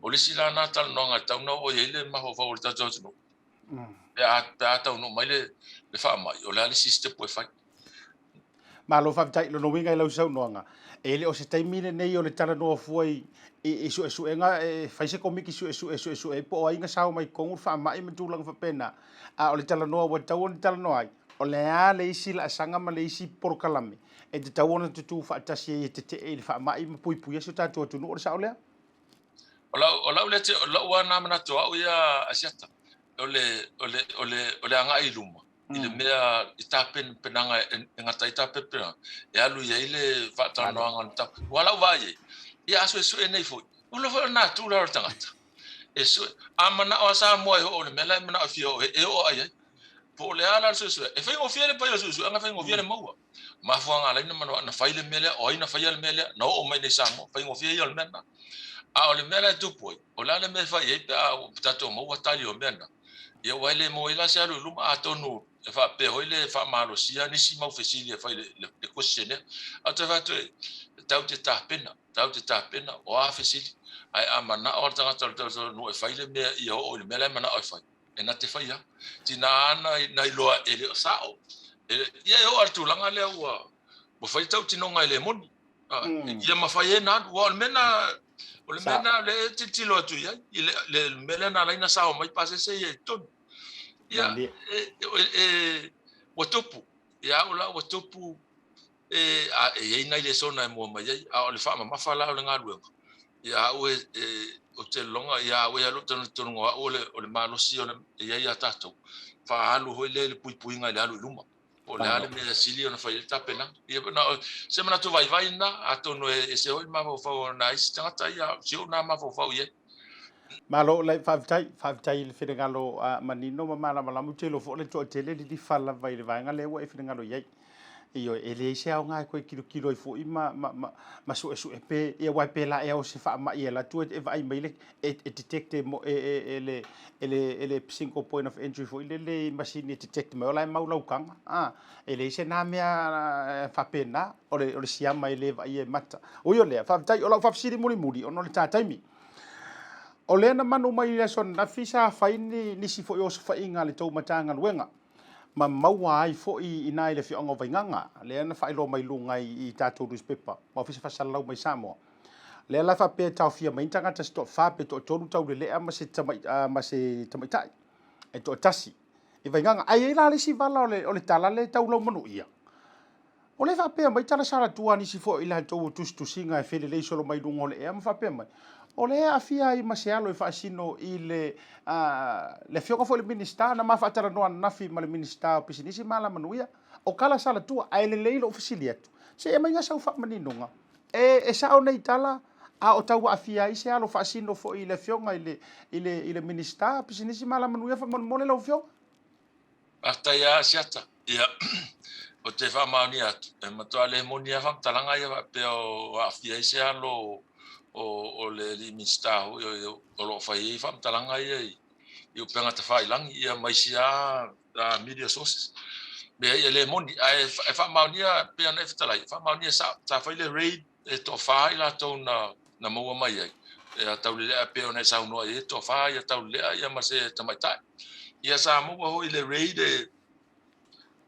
O le isi la lena talanoaga e tatau ona oo i ai le mafaufau o le tatou atunuu. Pe a, pe a taunuu mai le, le faamai, o le a le isi sitepu e fai. Malo faafetai. Lona uiga i lau saunoaga, e le o se taimi lenei o le talanoa fua i, i, i suesuega e fai se komiti suesue e suesue ai po o ai na sao mai totonu le faamai ma tulaga faapena, a o le talanoa ua tatau ona talanoa ai, o le a le isi laasaga ma le isi polokalame e tatau ona tutū faatasi ai e tetee i le faamai ma puipuia si o tatou atunuu, o le sao lea? O lau, o lau lea, o lou lava na manatu o au ia Asiata, o le, o le, o le, o le agai i luma, i le mea i tapenapenaga e gata ai tapenapenaga, e alu i ai le faatalanoaga o le mataupu. Aua o lau vaai i ai, ia a suesue nei foi, ua foi o le natura o le tagata. E sue, a manao a Samoa e oo i le mea la e manao e fia oo e oo ai ai. Po o le a la le suesue, e faigofie le paia o le suesuega, e faigofie le maua. Mafuaaga ala ai na fai le mea lea, o ai na faia le mea lea, na oo mai nei i Samoa, faigofie ia o le mea lena. A o le mea la e tupu ai, o le a le mea e fai i ai pe a tatou maua tali o mea na? Ia aua e le maua ai la se alu i luma, atonu e faapea foi le faamalosia nisi mau fesili e fai i le questionnaire. Ae ou te fai atu e tatou te tapena, tatou te tapena, o a fesili, ae a manao lava le tagata o le atunuu e fai le mea ia oo i le mea la e manao e fai, e na te fai lava. Tina na iloa e le o sao. Ia e oo lava i le tulaga lea ua fai le tautinoga e le moni. Ia mafai ai ona alu. Aua o le mea lena, o le mea lena lea e tilotilo atu i ai, i le mea lea na ala ai ona sao mai pasese ia i totonu. Ia, ua tupu, ia au la ua tupu, e, a, e i ai nai lesona e mua mai ai, a o le faamamafa la o le galuega, ia au e, e, ou te lagona, ia au e alu talitonuga o au o le, o le malosi o le, e i ai ia tatou, faaalu foi lea i le puipuiga i le alu i luma. Po o le a le mea sili ona fai ai le tapenaga. Ia, na, se manatu vaivai lena, atonu e ese foi le mafaufau o nai isi tagata, ia, si ou na mafaufau i ai. Malo, faafetai, faafetai i le finagalo manino ma malamalama. Ou te iloa foi o le toatele lilifa lava i le vaega lea ua e finagalo i ai. Ioe, e leai se aoga e toe tilotilo ai foi ma, ma, ma, ma suesue pe, ia aua e pēlā ea o se faamai e alu atu e vaai mai le, e, e detect e, e, e, e, le, e le, e le single point of entry foi lele i masini e detect mai o la e mau lau taga. A, e leai se na mea faapena, o le, o le siama e le vaaia e mata. Ui o lea, faafetai, o lau faafesili mulimuli ona o le ta taimi. O lea na manu mai i le aso ananafi sa fai ni, nisi foi osofaiga a le tou Matagaluega. ma maua ai foi i ina i le afioaga o Vaigaga, lea na faailoa mai luga i tatou newspaper ma ofisa faasalalau mai Samoa. Lea la faapea e taofia mai ni tagata se toafa pe toatolu taulelea ma se ma se tamaitai e toatasi i Vaigaga. Ae i ai la le isi vala o le, o le tala lea e tau laumanuia. O lea e faapea mai tala salatua a nisi foi o i latou o tusitusiga e felelei solo mai luga o le ea ma faapea mai, o lea e aafia ai ma se alo e faasino i le, le afioga foi i le Minisita na ma faatalanoa ananafi ma le Minisita o Pisinisi ma Alamanuia. O tala salatua, ae lelei lou fesili atu, se i aumai sau faamaninoga. E, e sao nei tala, a o tau aafia ai se alo faasino foi i le afioga i le, i le, i le Minisita o Pisinisi ma Alamanuia faamolemole lau afioga? Faafetai lava Asiata. Ia, ou te faamaonia atu, e matua le moni lava faamatalaga ia faapea o aafia ai se alo o, o le alii Minisita foi o, o lo o fai ai faamatalaga ia i, i upega tafailangi ia ma isi lava media sources. Leai, e le moni, ae e faamaonia pei ona e fetalai, e faamaonia sa, sa fai le raid e toafa i latou na, na maua mai ai. E Taulelea pei ona e saunoa i ai, e toafa ia Taulelea ia ma se tamaitai. Ia sa maua foi le raid e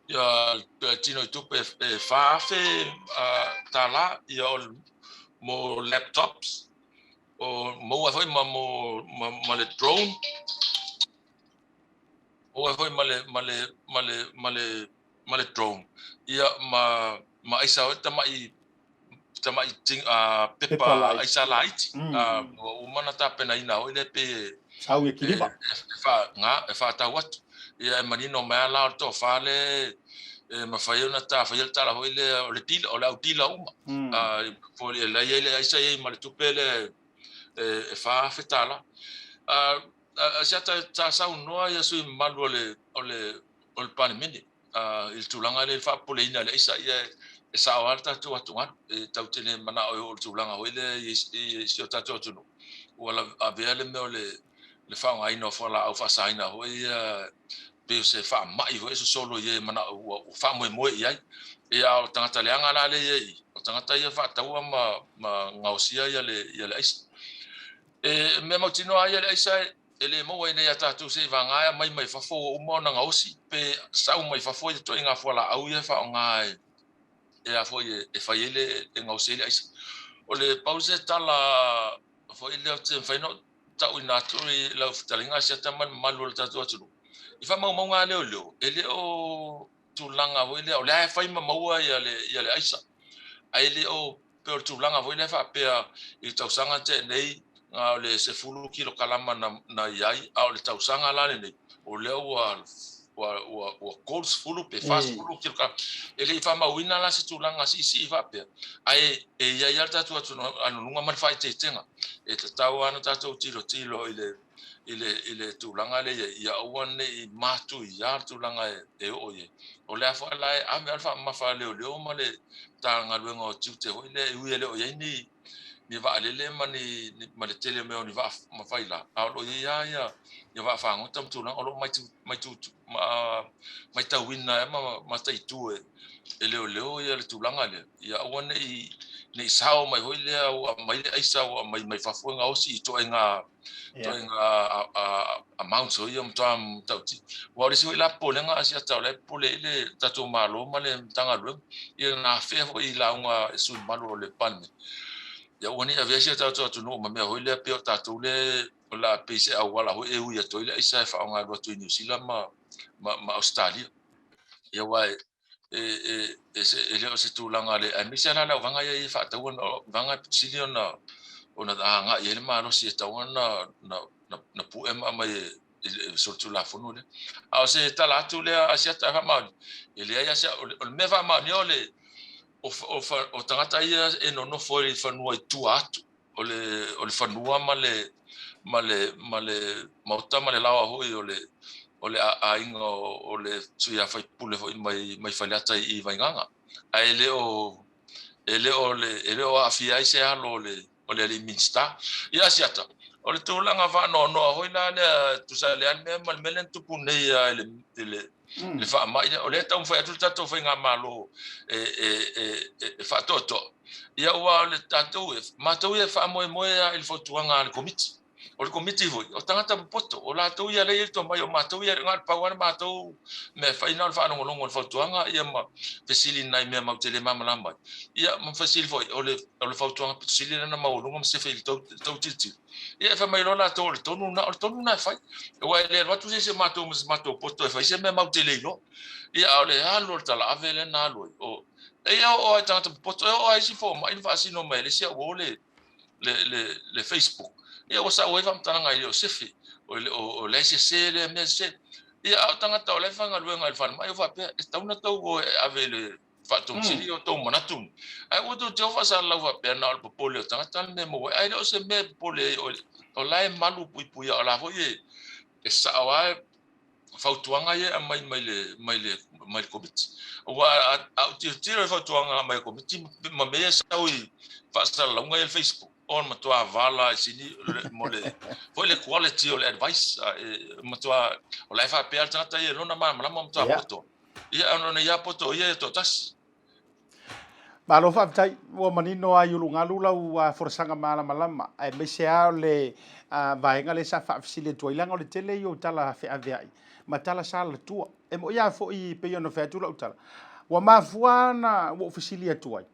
ia tino i tupe e 4,000 tala ia o mo laptops o maua foi ma mo ma, ma le drone maua foi ma le ma le ma le ma le ma le drone ia ma ma aisa foi tamai tamai pepa aisa laiti ua uma ona tapenaina foi lea pei e sau e kiliva e faatau atu. Ia e manino mai lava la o le tofa lea e mafai ona ta faia le tala foi lea o le dealer, o le au dealer uma. Foi e la i ai le aisa i ai ma le tupe lea e $4,000. Asiata sa saunoa ia sui mamalu o le o le o le Palemene i le tulaga lea i le faapopoleina i le aisa, ia e sao lava le tatou atugalu. E tatou te le manao e oo i le tulaga foi lea i si o tatou atunuu ua avea le mea o le faaaogaina o fualaau faasaina foi ia pei o se faamai foi e sosolo i e manao ua faamoemoe i ai. Ia a o tagata leaga la lea e i ai i, o tagata ia e faataua ma gaosia le aisa. E mea mautinoa ai le aisa E le maua ai nei a tatou seivaga e aumai mai fafo ua uma ona gaosi pe sau mai fafo ia ituaiga fualaau ia e faaaoga e e a foi e fai ai le e gaosi ai le aisa. O le pau se tala foi lea ou te mafai ona tauina atu i lau fetalaiga Asiata ma le mamalu o le tatou atunuu, i faamaumauga a leoleo, e le o tulaga foi lea, o lea e fai ma maua ia le, ia le aisa, ae le o pei o le tulaga foi lea faapea i le tausaga na tea nei, na o le 10 kilokalama na, na i ai, a o le tausaga la lenei, o lea ua ua ua ua 30 pe 40 kilokalama. E le i faamauina la se tulaga siisii faapea, ae e i ai lava le tatou atugaluga ma le faaeteetega. E tatau lava ona tatou tilotilo i le i le i le tulaga lea i ai, ia aua ne i matuia le tulaga e, e oo i ai. O le a foi la e ave lava le faamamafa a leoleo ma le Matagaluega o Tiute foi lea, e ui e le o i ai ni ni vaalele ma ni, ma le tele o mea o ni vaa mafai la, a o lo o i ai lava ia, ia vaafagota ma tulaga o lo o matauina ai ma mataitu e, e leoleo ia le tulaga lea, ia aua ne i, ne i sao mai foi lea ua aumai le aisa ua aumai mai fafo e gaosi i ituaiga ituaiga amounts foi ia matua matautia. Aua o le isi foi la popolega a Asiata o la e popole ai le tatou Malo ma le Matagaluega, ia na afea foi i lauga a sui usufono mamalu o le Palemene, ia aua ne i avea si o tatou atunuu ma mea foi lea pei o tatou lea o le a pei se auala foi e ui atu ai le aisa e faaaoga e alu atu i Niu Sila ma Ausetalia. Ia aua e e, e, e le o se tulaga le, aemaise la le auvaega ia e faataua, vaega e pito sili ona ona agai ai le malosi e tatau ona na, na, na pue ma aumai e, i le solitulafono lea. A o se tala atu lea a Asiata e faamaonia, e leai lava se, o le mea faamaonia o le o, o, o tagata ia e nonofo i fanua i tua atu o le, o le fanua ma le, ma le, ma le maota ma le laoa foi o le, o le aiga o, o le sui usufono foi mai, mai Faleata i Vaigaga. Ae e le o, e le o, le, e le o aafia ai se alo o le, o le alii Minisita. Ia Asiata, o le tulaga faanoanoa foi la lea, tusa le a le mea ma le mea lea na tupu nei lava i le, i le, le faamai lea, o lea e taumafai atu le tatou faigamalo e, e, e, e faatoatoa. Ia aua o le tatou, matou ia e faamoemoe lava i le fautuaga a le Komiti. O le Komiti foi, o tagata popoto, o latou ia lea e i ai le tomai, o matou ia, na o le pau lava le matou mea e fai na o le faalogologo i le fautuaga ia ma fesili i nai mea matou te le malamalama ai. Ia ma fesili foi, o le, o le fautuaga pito sili lea na maualuga ma sefe i le tou, tou tilotilo. Ia e fai mai loa latou o le tonu lena, o le tonu lena e fai. Aua e le alu atu se isi o matou ma se matou poto e fai se mea matou te le iloa. Ia a o le alu o le talaave lea na alu ai, o, e ia oo lava i tagata popoto, e oo lava i isi fomai na faasino mai e le isi au uo le, le, le, le Facebook. Ia ua sao ai faamatalaga e le o sefe, o, o, o la e sese lea mea sese. Ia a o tagata o la e faigaluega i le falemai, ua faapea, e tatau ona tou o e ave i le faatonusili o tou manatu. Ae ua tou te o faasalalau faapea na o le popole o tagata le mea e maua ai. Ae le o se mea e popole ai, o, o la e malu puipuia, o la foi e, e sao lava fautuaga ia e aumai mai le, mai le, mai le Komiti. Aua a ou tilotilo i fautuaga aumai e le Komiti ma mea ia e sau i faasalalauga ia i le Facebook, o le matua vala i sini mo le, foi le quality o le advice, e matua, o la e faapea le tagata ia i lona malamalama matua poto. Ia, ona ia poto ia e toatasi. Malo faafetai, ua manino lava i ulugalu lau folasaga malamalama, aemaise lava o le vaega lea sa faafesili atu ai, leaga o le tele ia o tala feaveai ma tala sa alatua. E moni lava foi e pei ona fai atu lau tala, ua mafua ona ua ou fesili atu ai,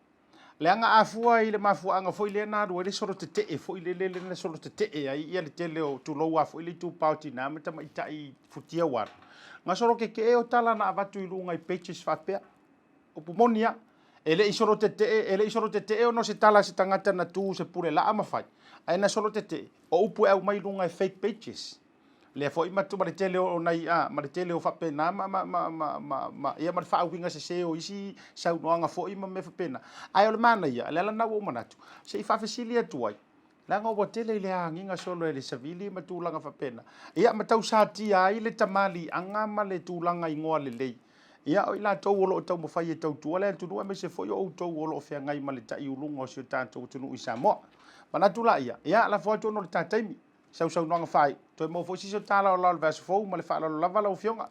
leaga a fua i le mafuaaga foi lea na alu ai le solo tetee foi lele lea na solo tetee ai ia le tele o tulou lava foi le itupa o tina ma tamaitai futia ua alu, na solo tetee o tala na avatu i luga i pages faapea. Upu moni a, e le i solo tetee, e le i solo tetee ona o se tala a se tagata na tu se pule laa ma fai, ae na solo tetee, o upu e aumai i luga e fake pages. Lea foi ma, ma le tele o nai, a, ma le tele o faapena ma, ma, ma, ma, ma, ma, ia ma le faauiga sese o isi saunoaga foi ma mea faapena. Ae o le manaia, le ala lena ua ou manatu, se i faafesili atu ai, Leaga ua tele i le agiga solo e le savili ma tulaga faapena. Ia, ma tau satia ai le tamaliiaga ma le tulaga igoa lelei. Ia, o i latou o lo o taumafai e tautua le atunuu aemaise foi o outou o lo o feagai ma le taiuluga o si o tatou atunuu i Samoa. Manatu laia, ia, lafo atu ona o le ta taimi. Sausaunoaga faaiu. Toe maua foi se isi o ta laolao i le vaiaso fou ma le faaaloalo lava lau Afioga.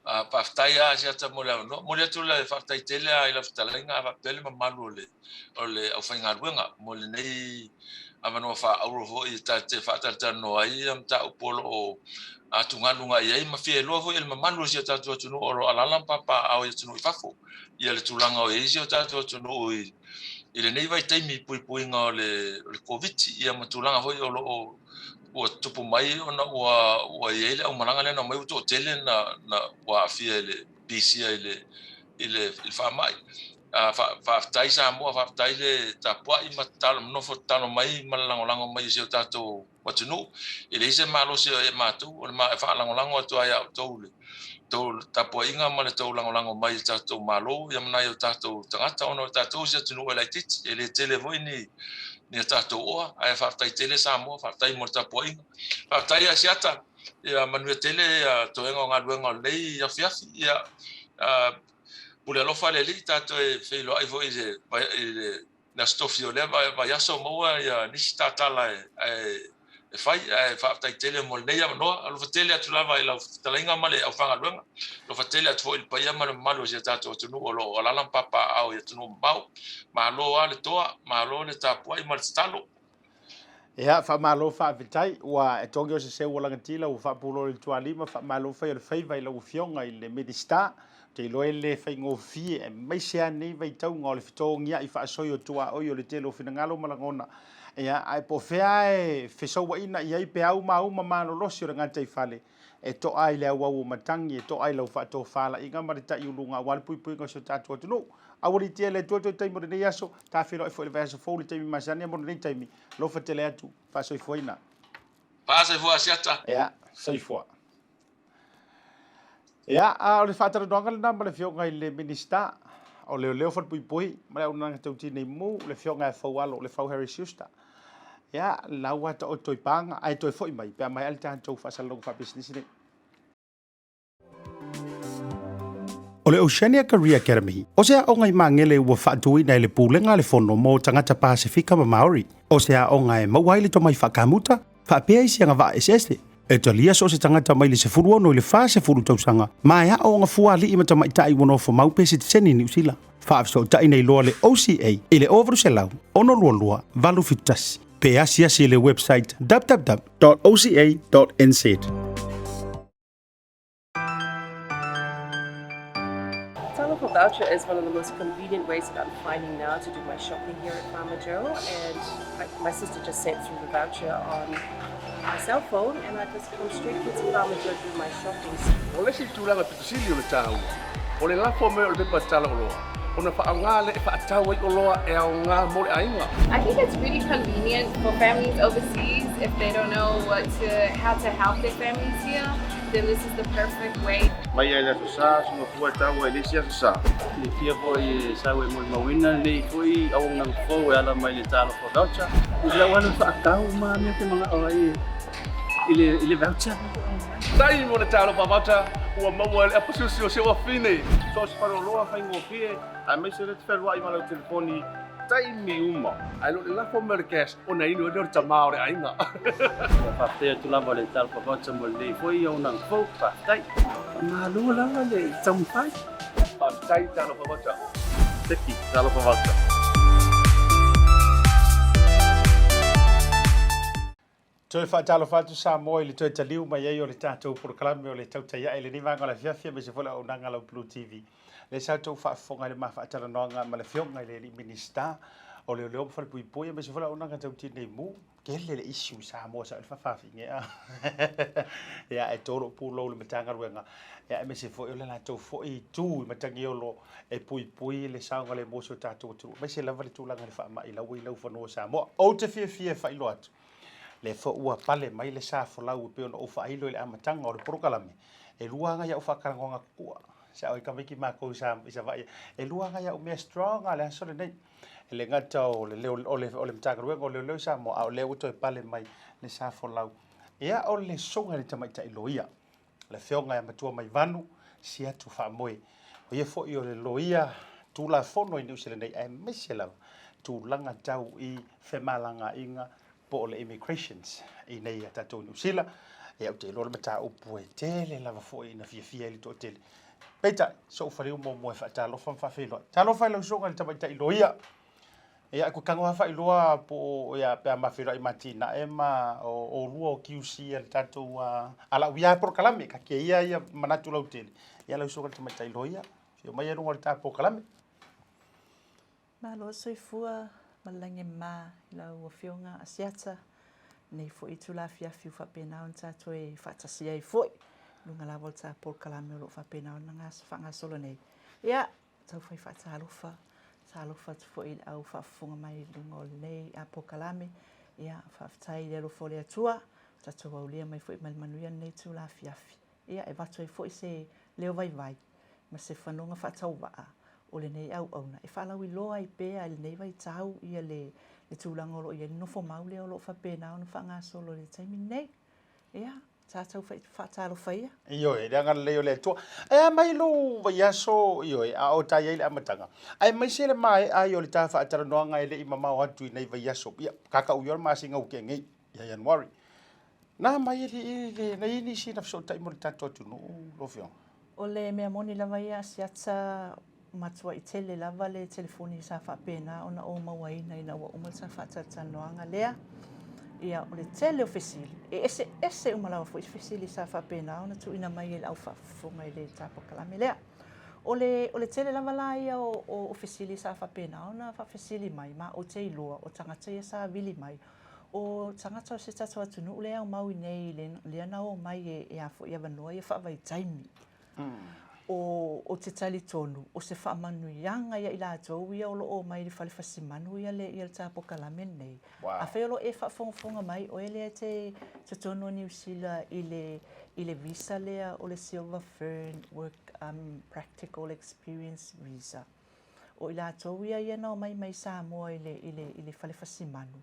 Faafetai lava Asiata mo le avanoa. Momoli atu le faafetai tele lava i lau fetalaiga faapea le mamalu o le o le aufaigaluega mo lenei avanoa faaauro foi e ta te faatalatalanoa ai ia mataupu o lo o atugaluga i ai ma fia iloa foi e le mamalu o si o tatou atunuu o lo o alaala ma papaaao i atunuu i fafo ia le tulaga o i ai si o tatou atunuu i i lenei vaitaimi i puipuiga o le o le Koviti ia ma tulaga foi o lo o ua tupu mai ona ua ua i ai le aumalaga lea na omai ua toatele na na ua aafia i le pisia i le i le i le faamai. Faafetai Samoa, faafetai le tapuai ma tatalo, nofo tatalo mai ma le lagolago mai i si o tatou atunuu. E leai se malosi o ia matou, o le e faalagolago atu ai ia outou le tou tapuaiga ma le tou lagolago mai i le tatou Malo ia ma nai o tatou tagata, ona o tatou o se atunuu e laitiiti, e le tele foi ni ni a tatou oa, ae faafetai tele Samoa, faafetai mo le tapuaiga. Faafetai Asiata, ia manuia tele ia toega o galuega o lenei afiafi. Ia pule alofa le Alii, tatou e feiloai foi i le Aso Tofi o lea vaiaso, maua ia nisi tatala e fai, ae faafetai tele mo lenei avanoa. Alofa tele atu lava i lau fetalaiga ma le aufaigaluega, alofa tele atu foi i le paia ma le mamalu o si o tatou atunuu o lo o alaala ma papaaao i atunuu mamao. Malo lava le toa, malo le tapuai ma le tatalo. Ia, faamalo faafetai, ua e togi o se seu ua lagatila ua faapulolo i le tualima, faamalo fai o le faiva i lau Afioga i le Minisita. Ou te iloa e le faigofie aemaise lava nei vaitauga o le fetogiai faasoi o tuaoi o le tele o finagalo ma lagona. Ia, ae po o fea e fesouaina i ai peau mauma malolosi o le gataifale e to'a ai le auau o matagi, e to'a ai lau faatofalaiga ma le taiuluga aua le puipuiga o si o tatou atunuu. Aualiitia e le Atua toe taimi o lenei aso, ta feiloai foi i le vaiaso fou i le taimi masani a mo lenei taimi. Alofa tele atu, faasoifuaina. Faasoifua Asiata. Ia, soifua. Ia, a o le faatalanoaga lena ma le Afioga i le Minisita o Leoleo, Falepuipui ma le Auaunaga Tau Tinei Mu, le Afioga ia Faualo Lefau Harry Schuster. Ia, la ua taoto i paga, ae toe foi mai pe a maea le tatou faasalalauga faapisinisi nei. O le Oceania Career Academy, o se aoga i Magele ua faatuina e le Pulega a le Fono mo Tagata Pasefika ma Maori. O se aoga e maua ai le tomai faakamuta, faapea isi agavaa eseese. E talia so o se tagata mai le 16 i le 40 tausaga ma e aooga fua alii ma tamaitai ua nofo mau pe sitiseni i Niu Sila. Faafesootai nei loa le OCA i le 0800 622 871 pe asiasi i le website www.oca.nz. Talofa voucher is one of the most convenient ways that I'm finding now to do my shopping here at Farmer Joe, and I, my sister just sent through the voucher on my cell phone, and I just come straight here to Farmer Joe to do my shopping. O le isi tulaga pito sili o le taua, o le lafo mai o le pepa tala oloa, ona faaaoga lea e faatau ai oloa e aoga mo le aiga. I think it's really convenient for families overseas if they don't know what to, how to help their families here, then this is the perfect way. Mai ai le Aso Sa, suga fua e taua i le isi Aso Sa. Silafia foi e sau e molimauina lenei foi auaunaga fou e ala mai le Talofa Voucher. I lau alu faatau ma mea te manao ai i le, i le voucher. Tai mo le Talofa Voucher ua maua e le apasusi o si ou afine. So o se faleoloa faigofie aemaise le te fealuai ma lau telefoni taimi uma. Ae le o le lafo mai o le cash ona inu ai lea o le tama o le aiga. Ia faafetai atu lava le Talofa Voucher mo lenei foi auaunaga fou. Faafetai. Faamalo lava le taumafai. Faafetai Talofa Voucher. Teki Talofa Voucher. Toe faatalofa atu Samoa i le toe taliu mai ai o le tatou polokalame o le Tautai Ae i lenei vaega o le afiafi aemaise foi le auaunaga a lau Blue TV. Lea sa outou faafofoga i le ma faatalanoaga ma le Afioga i le Alii Minisita o Leoleo ma Falepuipui aemaise foi le auaunaga tau Tinei Mu. Tele le issue i Samoa sa o le faafaafine a. Ia e tolo pulou le Matagaluega ia aemaise foi o le latou foi itu i Matagiolo e puipui le saogalemu o si o tatou atunuu aemaise lava le tulaga i le faamai la ua i laufanua o Samoa. Ou te fiafia e faailoa atu lea foi ua pale mai le sa folau e pei ona ou faailo i le amataga o le polokalame, e lua aga i au faatalanoaga kukua. Sa oi tamaiti makou i Savaii, e lua aga i au mea strong a le aso lenei. E le gata o le leo, o le, o le Matagaluega o Leoleo i Samoa, a o lea ua toe pale mai le sa folau. Ia, o le susuga i le tamaitai loia, le Afioga ia Matuamaivanu Siatu Faamoe. O ia foi o le loia Tulafono i Niu Sila nei, aemaise lava tulaga tau i femalagaaiga po o le immigrations i nei a tatou Niu Sila. Ia, ou te iloa le mataupu e tele lava foi ina fiafia ai le toatele. Peitai, so'u faliu muamua e faatalofa ma faafeiloai. Talofa i lau susuga i le tamaitai loia. Ia, ku tago faailoa po o ia pe a ma feiloai ma atinae ma o olua o QC a le tatou alauia polokalame ka keia ia manatu lautele. Ia lau susuga i le tamaitai loia, afio mai e luga o le ta polokalame. Malo soifua ma le lagi e mama i lau Afioga Asiata, lenei foi itula afiafi ua faapena ona tatou e faatasi ai foi i luga lava o le ta polokalame o lo o faapena ona faagasolo nei. Ia, tau fai faatalofa, talofa atu foi i le au faafofoga mai i luga o lenei polokalame. Ia, faafetai i le alofa o le Atua, tatou aulia mai foi ma le manuia lenei itula afiafi. Ia, e avatu ai foi se leo vaivai ma se fanoga faatauvaa o lenei auauna e faalauiloa ai pea i lenei vaitau ia le tulaga o lo o i ai le nofomau lea o lo o faapena ona faagasolo i le taimi lenei. Ia, tatou faatalofa ia. Ioe, le agalelei o le Atua. E a mai lou vaiaso, ioe, a o ta i ai le amataga, aemaise le maea ai o le ta faatalanoaga e le i mamao atu i nei vaiaso, ia, kakauia o le masina ua tea nei, ia Ianuari. Na mai e le, na i ai nisi na fesootai mo le tatou atunuu, lau Afioga? O le mea moni lava ia, Asiata, matuai tele lava le telefoni sa faapena ona ou mauaina ina ua uma le faatalatalanoaga lea. Ia, o le tele o fesili, e eseese uma lava foi fesili sa faapena ona tuuina mai e le au faafofoga i le ta polokalame lea. O le, o le tele lava la ia o, o, o fesili sa faapena ona faafesili mai, ma ou te iloa o tagata ia sa vili mai, o tagata o se tatou atunuu lea e aumau i inei lea na omai e, e a foi avanoa ia faavaitaimi. O, ou te talitonu, o se faamanuiaga ia i latou ia o lo o omai i le fale fasimanu ia le, ia le ta polokalame lenei. Wow. Afai o lo o e faafogafoga mai, oe lea e te totonu o Niu Sila i le, i le visa lea o le Silver Fern Work um, Practical Experience Visa. O i latou ia ia na omai mai Samoa i le, i le, i le fale fasimanu,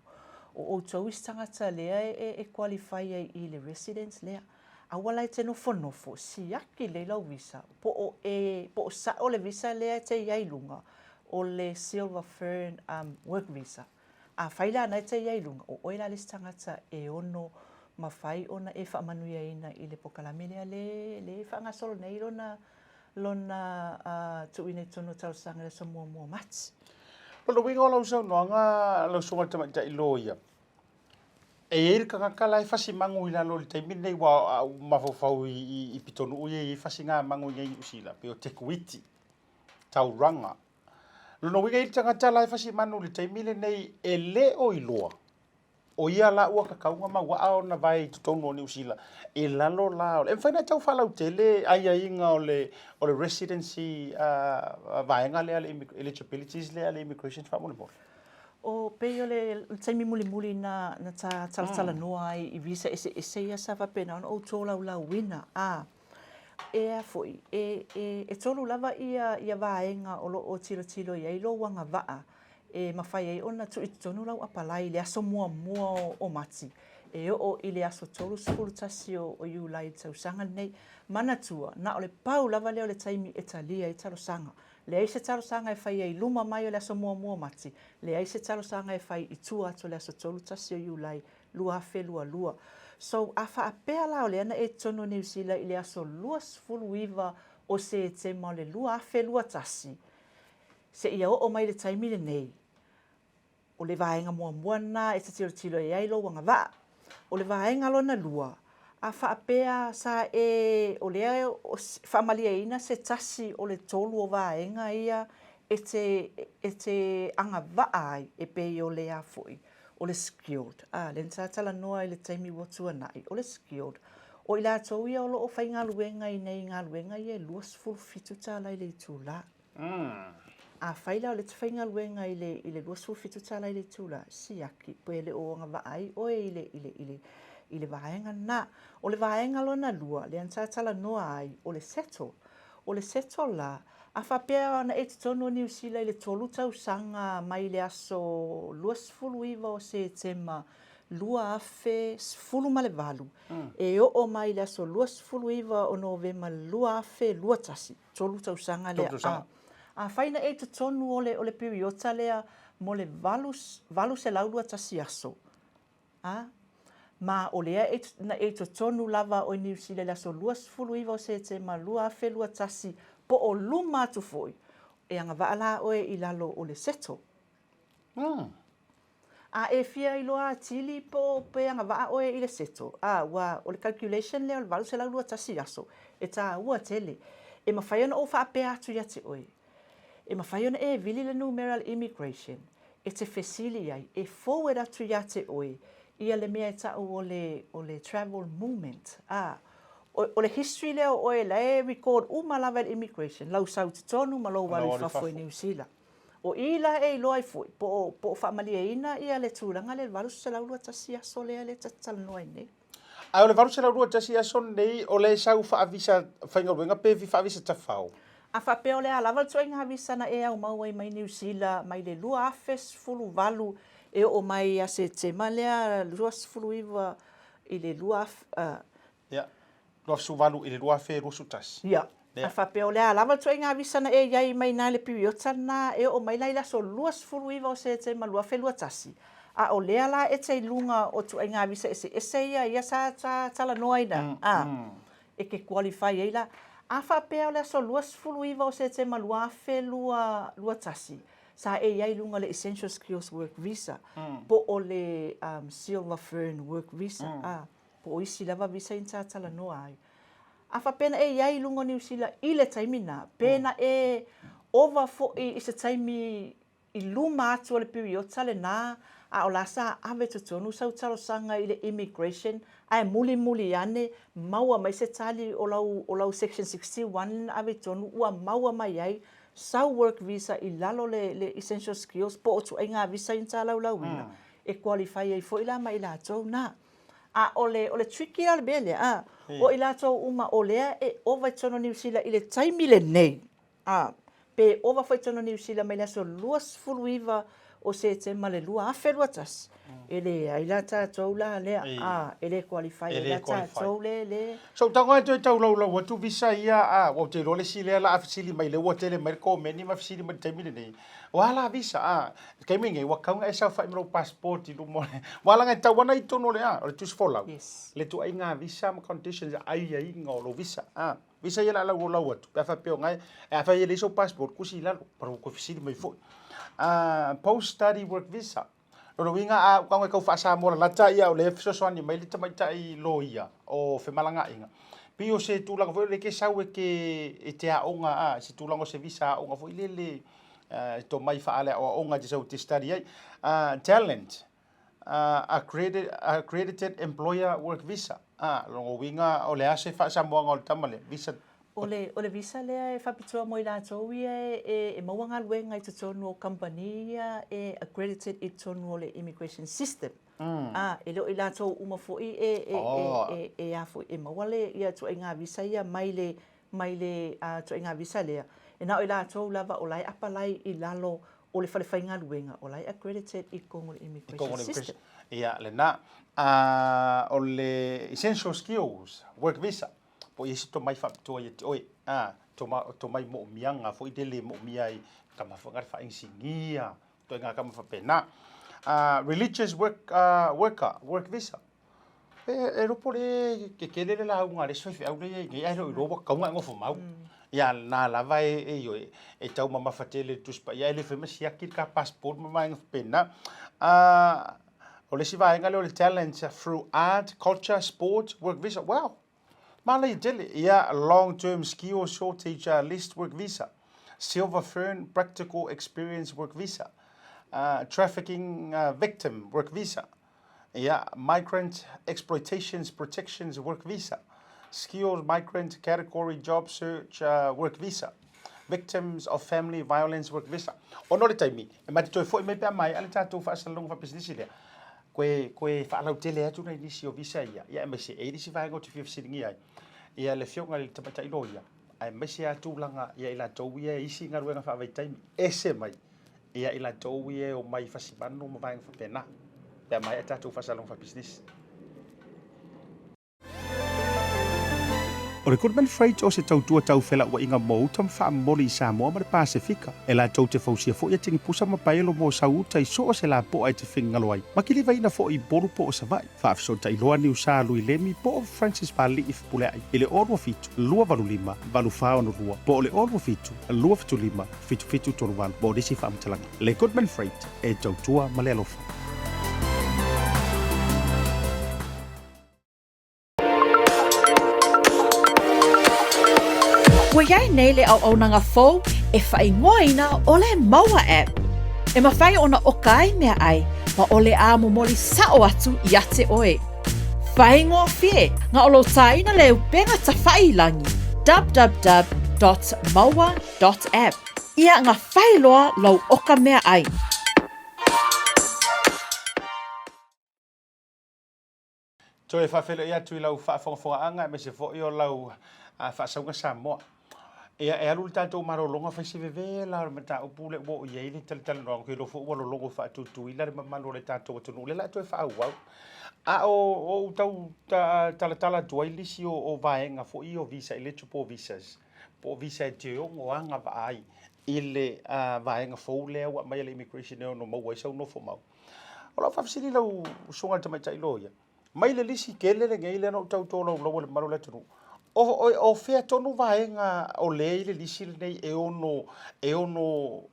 o outou isi tagata lea e, e, e qualify ai i le residence lea. Aua la e te nofonofo, siaki lelei lau visa, po o e, po o sao le visa lea e te i ai i luga, o le Silver Fern um, Work Visa. Afai la na e te i ai i luga, o oe la le isi tagata e ono mafai ona e faamanuiaina i le polokalame lea le, le faagasolo nei lona, lona uh, tuuina i totonu o talosaga i le aso muamua o Mati. O le uiga o lau saunoaga, lau susuga i le tamaitai loia, e i ai le tagata la e fasi magu i lalo i le taimi lenei, ua a ou mafaufau i, i, i pitonuu ia e i ai fasiga magu i inei i Niu Sila, pei o Te Kuiti, Tauranga. Lona uiga e i ai le tagata la e fasi manu i le taimi lenei e le o iloa, o ia la ua tatau ona mauaa ona vae i totonu o Niu Sila i lalo la o le... E mafai ona e tau faalautele aiaiga o le, o le residency vaega lea, le eligibilities lea a le immigration faamolemole? O, pei o le taimi mulimuli na, na ta talatalanoa ai i visa eseese ia sa faapena ona ou tolaulauina, a, e a foi, e, e, e tolu lava ia, ia vaega o lo o tilotilo i ai lou agavaa e mafai ai ona tuu i totonu lau apalai i le aso muamua o, o Mati, e oo i le aso 31 o, o Iulai i le tausaga lenei. Manatua, na o le pau lava lea o le taimi e talia ai talosaga. Leai se talosaga e faia i luma mai o le aso muamua o Mati, leai se talosaga e fai i tua atu o le aso 31 o Iulai 2022. So, a faapea la o lea na e totonu o Niu Sila i le aso 29 o Setema o le 2021, seia oo mai i le taimi lenei, o le vaega muamua lena e te tilotilo i ai lou agavaa. O le vaega lona lua, a faapea sa e, o lea e faamalieina se tasi o le tolu o vaega ia e te, e te agavaa ai, e pei o le a foi, o le skilled. A, lea na sa talanoa i le taimi ua tuanai, o le skilled, o i latou ia o lo o faigaluega i nei galuega ia e $27 i le itula. Afai la o lea e te faigaluega i le, i le $27 i le itula, siaki, pe le o agavaa ai oe i le, i le, i le, i le vaega lena. O le vaega lona lua, lea na sa talanoa ai, o le settle. O le settle la, a faapea na e i totonu o Niu Sila i le tolu tausaga mai le aso 29 o Setema 2018, e oo mai i le aso 29 o Novema 2021, tolu tausaga lea. Tolu tausaga. A, afai na e i totonu o le, o le piriota lea mo le 821 aso, a, ma o lea e, na e i totonu lava o Niu Sila i le aso 29 o Setema 2021, po o luma atu foi, e agavaa la oe i lalo o le settle. A e fia iloa atili po o pe agavaa oe i le settle, a ua o le calculation lea o le 821 aso, e taua tele. E mafai ona ou faapea atu ia te oe, e mafai ona e vili le numera a le immigration e te fesili ai, e forward atu ia te oe ia le mea e tau o le, o le travel movement, a o, o le history lea o oe la e record uma lava e le immigration, lau sau i totonu ma lou alu i fafo i Niu Sila. O i la e iloa ai foi po o, po o faamalieina ia le tulaga lea i le 821 aso lea lea ta te talanoa ai nei. A o le 821 aso lenei o le sau faavisa faigaluega pe faavisa tafao? A faapea o le a lava le ituaiga visa na e aumau ai mai Niu Sila mai le 2018 e oo mai ia Setema lea 29 i le 2000, Ia, 2018 i le 2021. Ia, a faapea o le a lava le ituaiga visa na e i ai mai ina i le piriota lena e oo mai la i le aso 29 o Setema 2021, a o lea la e te i luga o ituaiga visa eseese ia, ia sa sa talanoaina, a, e te qualify ai la. A faapea o le aso 29 o Setema 2021, sa e i ai i luga o le Essential Skills Work Visa, po o le Silver Fern Work Visa, a. po o isi lava visa ia sa talanoa ai. A faapea na e i ai i luga o Niu Sila i le taimi na, pe na e ova foi i se taimi i luma atu o le piriota lena, a o la sa ave totonu sau talosaga i le immigration ae mulimuli ane maua mai se tali o lau, o lau section 61 na ave i totonu ua maua mai ai sau work visa i lalo le, le essential skills po o ituaiga visa ia sa laulauina, e qualify ai foi la ma i latou na. A o le, o le tricky la o le mea lea, a, o i latou uma o lea e ova i totonu o Niu Sila i le taimi lenei, a, pe ova foi i totonu o Niu Sila mai le aso 29 o Setema le 2021, e leai la tatou la lea, a, e le qualify ai la tatou le, le. So tago e toe taulaulau atu visa ia, a, ua ou te iloa le isi lea la a fesili mai lea ua tele mai le komeni ma fesili mai i le taimi lenei, O a la visa, a, i le taimi lenei, ua tatau ona e saofai ma lou passport i luma o le, aua leaga e tatau lava ona i totonu o le, a, o le tusi folau, Yes. le ituaiga visa ma conditions, aiaiga o lou visa, a. Visa ia o le a lauolau atu, pe a faapea o na e, afai e leai sou passport, tusi i lalo, pa ua toe fesili mai foi. A, post study work visa, Lona uiga a ou tago e tau faa-Samoa lalata, ia o lea e fesoasoani mai le tamaitai loia o femalagaaiga. Pei o se tulaga foi lele e te sau e te, e te aoga a, se tulaga o se visa aoga foi lele e tomai faaleaoaoga e te sau e te study ai. Talent, accredited employer work visa. Lona uiga o le a se faa-Samoaga o le tama lea, visa O le, o le visa lea e faapitoa mo i latou ia e, e maua galuega i totonu o kamupani ia e accredited i totonu o le immigration system. A, e le o i latou uma foi e, e, e, e, e a foi, e maua le, ia ituaiga visa ia mai le, mai le ituaiga visa lea. E na o i latou lava o la e apalai i lalo o le fale faigaluega o la e accredited i totonu o le immigration system. Ia, lena. O le essential skills work visa. Po o i ai se tomai faapitoa ia te oe, a, toma, tomai moomiaga foi lele e moomia ai tama foi ngale faainisinia, ituaiga kama faapena. Religious work, worker, work visa. E, e iloa po o le kekele le lauga a le isi faifeau lea e i ai nei, ae le o iloa ua tatau ona e nofomau. Ia na lava e, e ioe, e taumamafa tele i le Tusi Paia, ae le fai ma siaki le ta passport ma vaega faapena. O le isi vaega lea o le talent through art, culture, sport, work visa. Wow! Manaia tele. Ia, long term skill shortage list work visa, silver fern practical experience work visa, trafficking victim work visa, ia, migrant exploitations protections work visa, skilled migrant category job search work visa, victims of family violence work visa. Ona o le taimi, e ma te toe foi mai pe a maea le tatou faasalalauga faapisinisi lea, koe, koe faalautele atu nai nisi o visa ia, ia aemaise e i ai le isi vaega ou te fia fesiligia ai, ia le afioga i le tamaitai loia, aemaise lava tulaga ia i latou ia e isi galuega faavaitaimi, ese mai ia i latou ia e omai i fasimanu ma vaega faapena, pe a maea tatou faasalalauga faapisinisi. O le Goodman Freight o se tautua tau felauaiga mo uta ma faamomoli i Samoa ma le Pasefika. E latou te fausia foi atigipusa ma paelo mo sau uta i so o se lapoa e te finagalo ai, ma kilivaina foi i Upolu po o Savaii. Faafesootai loa Niusa Lui Lemi po o Francis Pali'i Fepulea'i i le 027 285 8462 po o le 027 275 7738 mo nisi faamatalaga. Le Goodman Freight, e tautua ma le alofa. Ua i ai nei le auaunaga fou e faaigoaina ʻo le Maua App. E mafai ona ʻoka ai meaʻai ma o le a momoli sa'o atu iā te ʻoe. Faigofie na o lou tāina le upega tafaʻi i lagi, www.maua.app. Ia ga fai loa lou ʻoka meaʻai. Toe faafeiloai atu i lau faafogafogaaga aemaise foi o lau faasauga Samoa. Ia, e alu le tatou malologa fai se vevela o le mataupu lea ua oo i ai le talatalanoaga, ou te iloa foi ua lologo faatutuila le mamalu o le tatou atunuu, lea o le a toe faaauau. A o ou tau talatala atu ai nisi o vaega foi ia o visa, eligible visas, po o visa e te ono agavaa ai i le vaega fou lea ua aumai e le Immigration e ono maua ai sau nofomau. O lau faafesili i lau susuga i le tamaitai loia, mai le lisi tele lenei lea na ou tau tolaulaua i le mamalu o le atunuu, o fea tonu vaega o lea i le lisi lenei e ono, e ono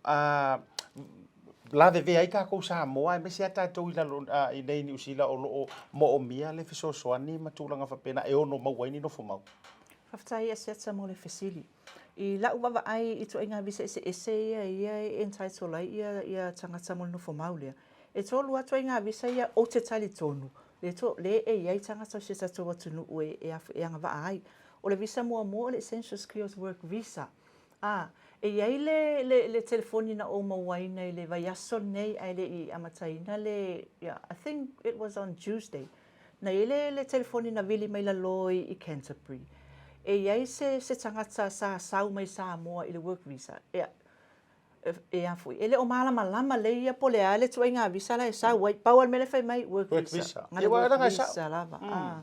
lavevea ai tatou Samoa aemaise lava tatou i lalo i inei i Niu Sila o lo o moomia le fesoasoani ma tulaga faapena e ono maua ai ni nofomau? Faafetai Asiata mo le fesili. I la'u vaavaai i ituaiga visa eseese ia ia e entitle ai ia ia tagata mo le nofomau lea, e tolu lava ituaiga visa ia ou te talitonu le to le e i ai tagata o si o tatou atunuu e e e agavaa ai. O le visa muamua o le Essential Skills Work Visa. A, e i ai le le le telefoni na ou mauaina i le vaiaso lenei ae le i amataina le ia I think it was on Tuesday Na i ai le, le telefoni na vili mai lalo i, i Canterbury. E i ai se, se tagata sa sau mai Samoa i le work visa, e, e a foi, e le o malamalama lei ia po o le a le ituaiga visa la e sau ai. Pau lava le mea la e fai mai, work, work visa. visa. Na le work visa lava. Mm.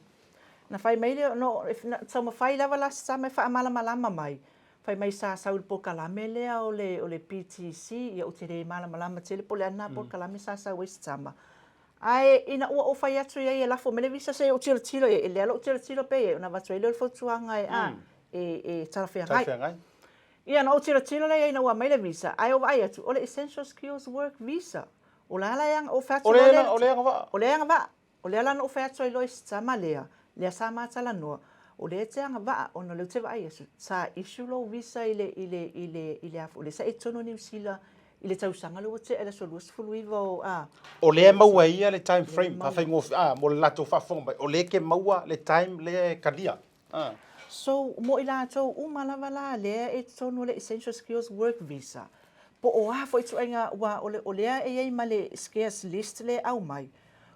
Na fai mai lea, no, na taumafai lava la se tama e faamalamalama mai. Fai mai sa sau i le polokalame lea o le, o le PTC, ia ou te le malamalama tele po o le a lena polokalame sa sau ai se tama. Ae ina ua ou fai atu i ai e lafo mai le visa se i ou tilotilo i ai, e lea lou tilotilo pea i ai ona avatu ai lea o le fautuaga e a, e, e talafeagai. Talafeagai. Ia, ona ou tilotilo lea i ai ina ua aumai le visa, ae ou vaai atu, o le Essential Skills Work Visa. O la la e aga, ou fai atu O lea loa lea, o lea agavaa. O lea e agavaa. O lea la na ou fai atu ai loa i si tama lea, lea sa ma talanoa, o lea e te agavaa ona o lea ou te vaai atu, sa issue lou visa i le, i le, i le, i le a foi, o lea sa e i totonu o Niu Sila I le tausaga lea ua tea i le aso 29 o, a. O lea e maua e ia le time frame, faafaigofie, a, mo le latou faafofoga mai, o lea e ke maua le time lea e kalia, a. So, mo i latou uma lava la lea e i totonu o le Essential Skills Work Visa, po o a foi ituaiga, aua o lea e i ai ma le scarce list lea e aumai,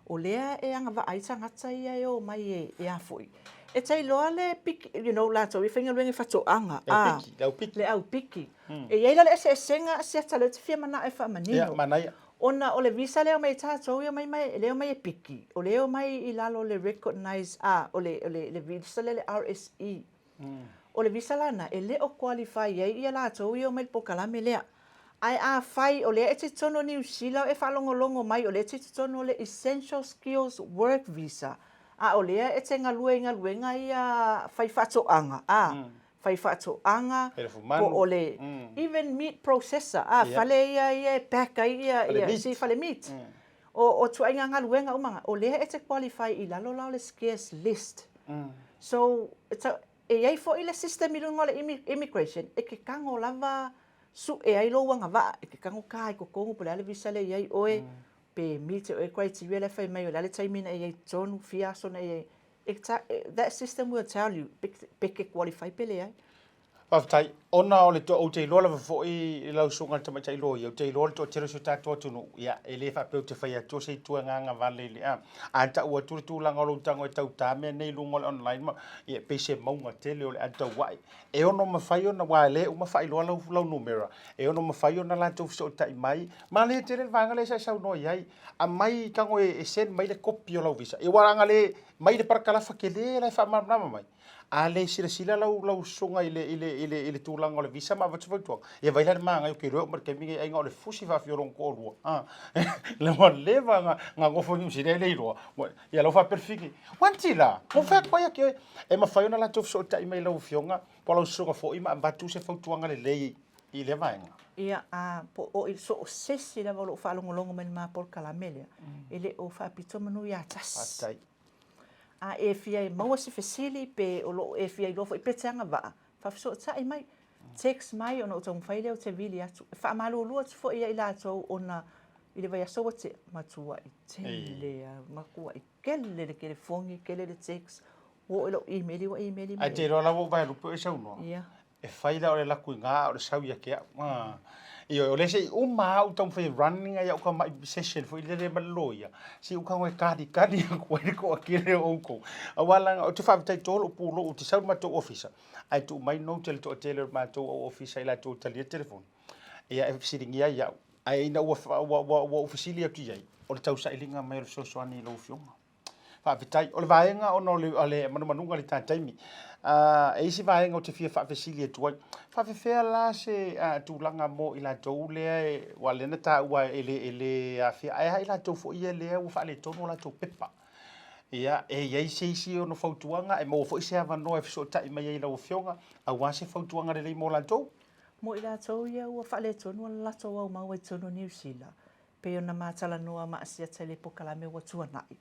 O lea e agavaa ai tagata ia e omai e, e a foi, e te iloa le piki, you know, latou e faigaluega i faatoaga, Le au piki, le au piki. Le au piki. E i ai la le eseesega a siata lea ou te fia manao e faamanino. Ia, manaia. Ona o le visa lea e omai ai tatou, e omai mai, lea e omai e piki, o lea e omai i lalo o le recognize, a, o le, o le, le visa lea le RSE. O le visa la lena, e le o qualify ai ia latou ia e omai i le polokalame lea. Ae afai o lea e te i totonu o Niu Sila o e faalogologo mai o lea e te i totonu o le Essential Skills Work Visa, a o lea e te galue i galuega ia fai faatoaga, a, fai faatoaga, po o le even meat processor, a, fale ia ia e pack ai ia, ia, si fale meat. O, o ituaiga galuega uma na, o lea e te qualify i lalo la o le scarce list. So, e i ai foi le system i luga o le immigration, e ke tago lava sue ai lou agavaa, e te tago ta i totonu po o le a le visa lea e i ai oe, pe meet e oe criteria lea e fai mai o le a le taimi na e i ai i totonu, fia aso na e i ai. E ta, that system will tell you pe ke qualify pe leai. Faafetai. Ona o le toa, ou te iloa lava foi i lau susuga i le tamaitai loia, ou te iloa le toatele o si o tatou atunuu, ia, e le faapea ou te fai atu o se itu agaga vale i le, a, a tau atu le tulaga o lou tago e tau ta mea nei i luga o le online ma, ia, e pei se mauga tele o le a tau ae. E ono mafai ona, aua e le uma faailoa lau, lau numera, e ono mafai ona latou fesootai mai, malie tele le vaega lea sa e saunoa i ai, aumai tago e, e send mai le kopi o lau visa. Ia aua a na le mai le parakalafa tele la e faamalamalama mai. A le silasila lau lau susuga i le i le i le i le tulaga o le visa ma avatu fautuaga, ia vaai la le magaia ou te iloa e oo mai le taimi lenei aiga o le fusi faafia o lona toalua. A le ua leva na na nofo i Niu Sila e le iloa. Ia la ua faapea le fili, Wanti la, mo fea atu ai ake oe? E mafai ona latou fesootai mai i lau afioga po o lau susuga foi ma avatu se fautuaga lelei i lea vaega. Ia, a po o i so o se isi lava o lo o faalogologo mai i le ma polokalame lea, e le o faapitoa manu ia tasi. Faafetai. A e fia e maua se fesili pe o lo o e fia iloa foi pe te agavaa, faafesootai mai, text mai ona ou taumafai lea ou te vili atu. E faamalulu atu foi ia i latou ona i le vaiaso ua tea, matuai tele lava, matuai tele le telefoni, tele le text, ua oo i lau imeli ua imeli mai. Ae te iloa la ua ou vaelupe o e saunoa. Ia. E fai la o le laku i gā a o le sau ia te au. A. Ioe, o lea se i uma lava ou taumafai e run nai au tamai session foi lele ma le loia, se i ou tago e kalikali atu ai le toatele o outou. Aua leaga ou te faafetai to lou pulou ou te sau i le matou ofisa, ae tuu mai note a le toatele o le matou au ofisa i latou e talia le telefoni, ia e fesiligia ai au. Ae ina ua, ua, ua, ua ou fesili atu i ai, o le tausailiga mai o le fesoasoani i lau Afioga. Faafetai. O le vaega ona o le, o le manumanuga i le ta taimi, uh, e isi vaega ou te fia faafesili atu ai. Faafefea la se uh, tulaga mo i latou lea e, ua lea na taua e le, e le afia, ae a i latou foi ia lea ua faaletonu o latou pepa. Ia, e i ai se isi ono fautuaga, e maua foi se avanoa e fesootai mai ai i lau Afioga, aua se fautuaga lelei mo latou? Mo i latou ia ua faaletonu a latou aumau ai totonu o Niu Sila, Pei ona ma talanoa ma Asiata i le polokalame ua tuanai,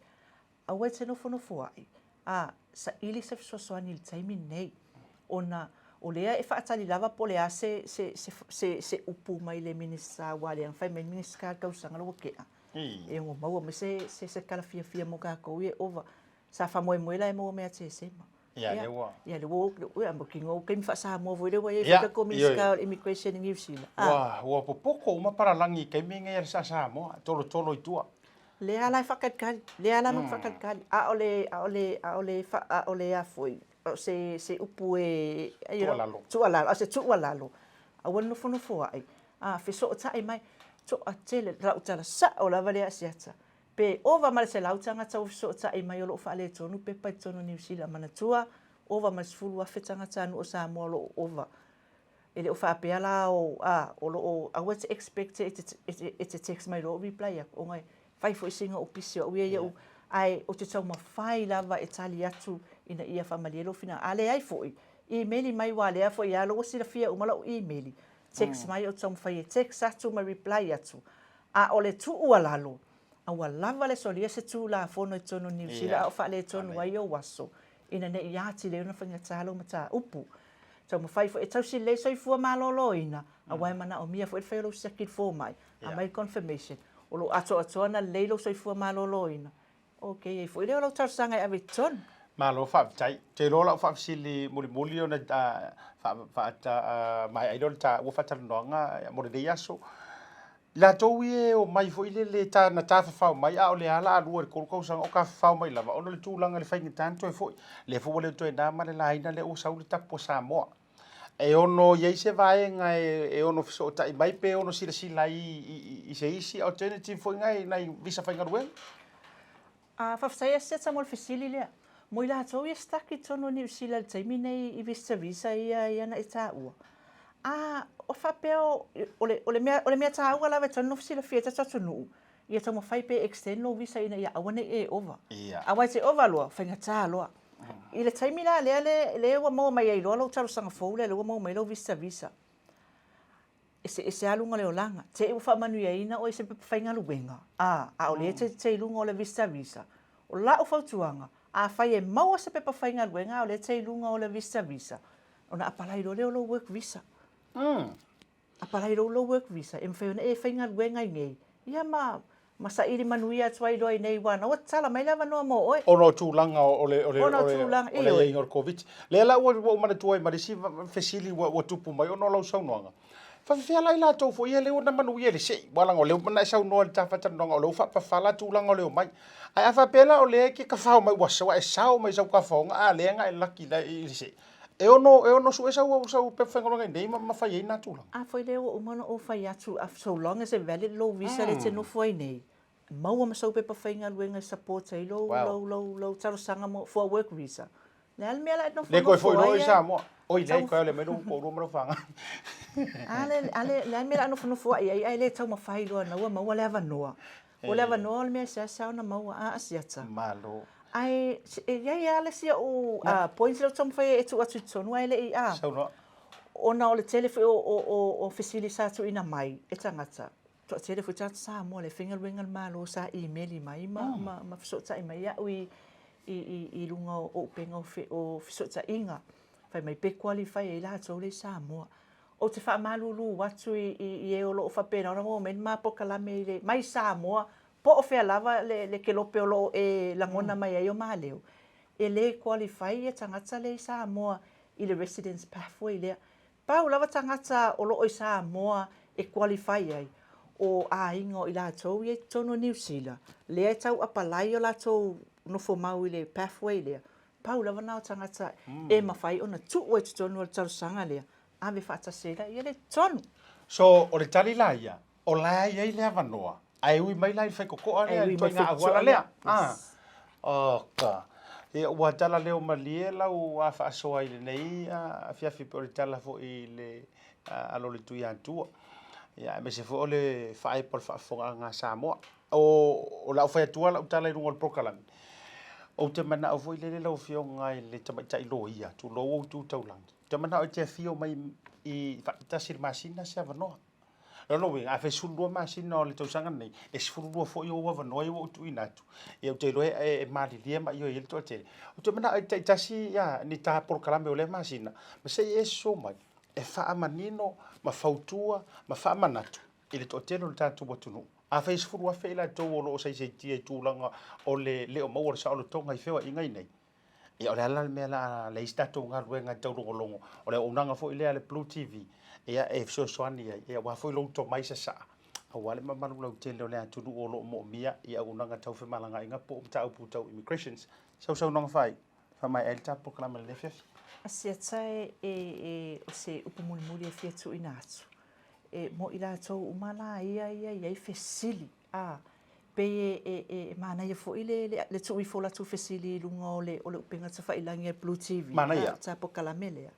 aua e te nofonofoaʻi, a saili se fesoasoani i le taimi lenei, ona o lea e faatali lava po o le a se, se, se, se, se upu mai le Minisita, aua lea na fai mai le Minisita i le tausaga lea ua tea, e ono maua mai se, se, se tala fiafia mo tatou ia e ova. Sa faamoemoe la e maua mai ia Tesema. Ia, lea ua... Ia, lea ua... Ia, ma kino taimi faa-Samoa foi lea ua i ai foi tatou Minisita o le Immigration i Niu Sila. Ua, ua popoto uma palalagi i taimi nei a le sa Samoa, tolotolo i tua. Lea la e faatalikali, lea la ma faatalikali. A o le, a o le, a o le, a o le a foi, o se, se upu e... Tuualalo. Tuualalo, a o se tuualalo, aua le nofonofoaʻi, a fesootai mai, toatele, lau tala sao lava lea Asiata, Pe ova ma le 100 tagata ua fesootai mai o lo o faaletonu pepa i totonu o Niu Sila. Manatua, ova ma le 10,000 tagata o Samoa o lo o ova. E le o faapea la o, a, o lo o, aua e te expect e te, e te, e te text mai loa ou reply atu, ona e fai foi sina ou pisi o au ia iaʻu, ae ou te taumafai lava e tali atu ina ia faamalie lou finagalo. A leai foi, imeli mai aua lea foi lava ua silafia uma lau imeli, text mai ou te taumafai e text atu ma reply atu. A o le tuualalo, a ua lava le solia se Tulafono i totonu o Niu Sila a o faaletonu ai ou aso, ina ne i atili ai ona faigata lou mataupu. Taumafai foi e tausi lelei soifua maloloina, aua e manaomia foi le fai o lou siaki i le fomai, aumai le confirmation, o lo o atoatoa ona lelei lou soifua maloloina. Ok, ai foi lea o lau talosaga e ave i totonu. Malo faafetai. Ou te iloa o lau faafesili mulimuli ona faamaea ai lea o le taua faatalanoaga mo lenei aso. I latou ia e omai foi lele na tafafao mai a o lea lava o le a 2 i le 3 tausaga o tafafao mai lava ona o le tulaga i le faigata ona toe foi. Lea foi ua le toe na ma le laina lea ua sau le tapu a Samoa. E ono i ai se vaega e ono fesootai mai pe ono silasila ai i se isi alternative foi nai nai visa faigaluega? A, faafetai Asiata mo le fesili lea. Mo i latou ia stuck i totonu o Niu Sila i le taimi nei i visitor visa ia ia na e taua. A, o faapea o, o le, o le mea, o le mea taua lava e tatau ona silafia e tatou atunuu, ia taumafai pe extend lou visa ina ia aua ne i e ova. Aua e te ova loa, faigata loa. I le taimi la lea le, lea ua maua mai ai loa lou talosaga fou lea, lea ua maua mai lou visitor visa, eseese lava luga o le olaga. Te i ua faamanuiaina oe i se pepa faigaluega, a, a o lea e te, te i luga o le visitor visa. O lau fautuaga, afai e maua se pepa faigaluega a o lea e te i luga o le visitor visa, ona apalai loa lea o lou work visa. Apalai loa lou work visa e mafai ona e faigaluega i nei, ia ma, ma saili manuia atu ai loa i nei aua na ua tatala mai le avanoa mo oe. Ona o tulaga o le, o le, o le, o le aiaiga o le Koviti. Lea la ua ou manatua ai ma le isi fesili ua tupu mai ona o lau saunoaga. Faafefea la i latou foi ia lea ua na manuia i le sei, aua leaga o lea ua na e saunoa i le ta faatalanoaga o lea ua faapafala tulaga o le omai. Ae a faapea la o lea e te tafao mai ua e sao mai i sau tafaoga a lea na e laki i le sei, E ono, e ono sue sau, sau pepa faigaluega i nei ma, ma fai ai nā tulaga. A foi lea ua uma ona ou fai atu, so long as e valid lou visa lea e te nofo ai nei, maua ma sau pepa faigaluega e support ai lou, lou, lou, lou talosaga mo, for a work visa. Le a le mea la e Le koe nofonofo foi loa ai i a Samoa. Oi, leai, tau koe ole mai lou toalua ma lau fanau. A le, a le, le a le mea la a nofonofo ai ai ae le taumafai loa na ua maua le avanoa. O le avanoa o le mea e seasea ona maua a Asiata. Malo. Ae e i ai lava le isi o'u points lea ou te taumafai e tuu atu i totonu ae le i a. Saunoa. Ona o le tele foi o, o, o, o fesili sa tuuina mai e tagata, toatele foi tagata Samoa le faigaluega a le Malo sa imeli mai ma, ma, ma fesootai mai iaʻu i, i, i, i luga o upega o, fe, o fesootaiga. Fai mai pe qualify ai latou lea i Samoa. Ou te faamalulu atu i, i, i e o lo o faapena ona maua mai le ma polokalame i le, mai Samoa, po o fea lava le, le kelope o lo o e lagona mai ai o ma leo, e le qualify ia tagata lea i Samoa i le residence pathway lea. Pau lava tagata o lo o i Samoa e qualify ai, o aiga o i latou ia i totonu o Niu Sila, lea e tau apalai o latou nofo mau i le pathway lea, pau lava na o tagata e mafai ona tuu ai i totonu o le talosaga lea, ave faatasi ai laia lea i totonu. So, o le tali la ia, o la e i ai le avanoa, ae ui mai la i le faitotoa lea, i le ituaiga auala lea. Yes. Oka. Ia, ua tala leo malie lau a faasoa i lenei afiafi pe o le tala foi i le alo o le Tuiatua. Ia, aemaise foi o le faaepa o le faafofogaaga a Samoa. O lau fai atu lava lau tala i luga o le polokalame, ou te manao foi lele lau Afioga i le tamaitai loia, tulou ou tu taulagi, ou te manao e te afio mai i faatasi i le masina se avanoa. O lona uiga, afai e 12 masina o le tausaga lenei, e 12 foi ou avanoa ia ua ou tuuina atu. Ia ou te iloa e malilie ma ioe ai le toatele. Ou te manao e taitasi ni ta polokalame o lea masina, ma se i e susu mai, e faamanino ma fautua ma faamanatu i le toatele o le tatou atunuu. Afai e 10,000 i latou o lo o saisaitia i tulaga o le le o maua o le saolotoga i feoaiga i nei, Ia, o le a la le mea o le a leai se tatou galuega e taulogologo, o le auaunaga foi lea a le Blue TV, ia, e fesoasoani ai, ia, aua foi lou tomai sasaa, aua le mamalu lautele o le atunuu o lo o moomia i auaunaga tau femalagaaiga po o mataupu tau immigrations. Sau saunoaga faaiu, faamaea ai le tatou polokalame i lenei afiafi. Asiata e, e, e, o se upu mulimuli e fia tuuina atu, e, mo i latou uma la ia ia i ai fesili, a, Pei e, e, e manaia foi le, le, le tuu ifo o latou fesili i luga o le, o le upega tafailagi a le Blue TV. Manaia. A, ta polokalame lea.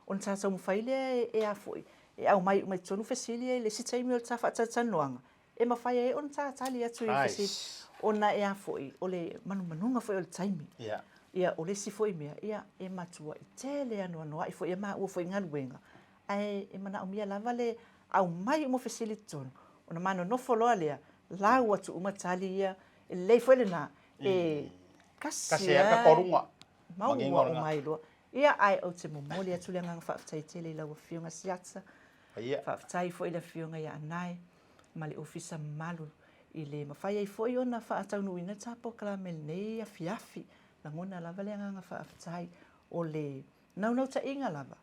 Ona ta taumafai lea e, e a foi, e aumai uma i totonu fesili ia i le isi taimi o le ta faatalatalanoaga, e mafai ai ona ta tali atu i fesili. Nice. Ona e a foi, o le manumanuga foi o le taimi. Yeah. Ia, o le isi foi mea, ia, e matuai tele anoanoai foi a maua foi galuega, ae e manaomia lava le aumai uma o fesili i totonu, ona ma nonofo loa lea, lau atu uma tali ia, e lelei foi lena, e kasi ai, maua uma ai loa. Ia, ae ou te momoli atu le agaga faafetai tele i lau Afioga Siata, faafetai foi i le Afioga ia Anae ma le Ofisa mamalu i le mafai ai foi ona faataunuuina le ta polokalame i lenei afiafi. Lagona lava le agaga faafetai o le Naunautaiga lava,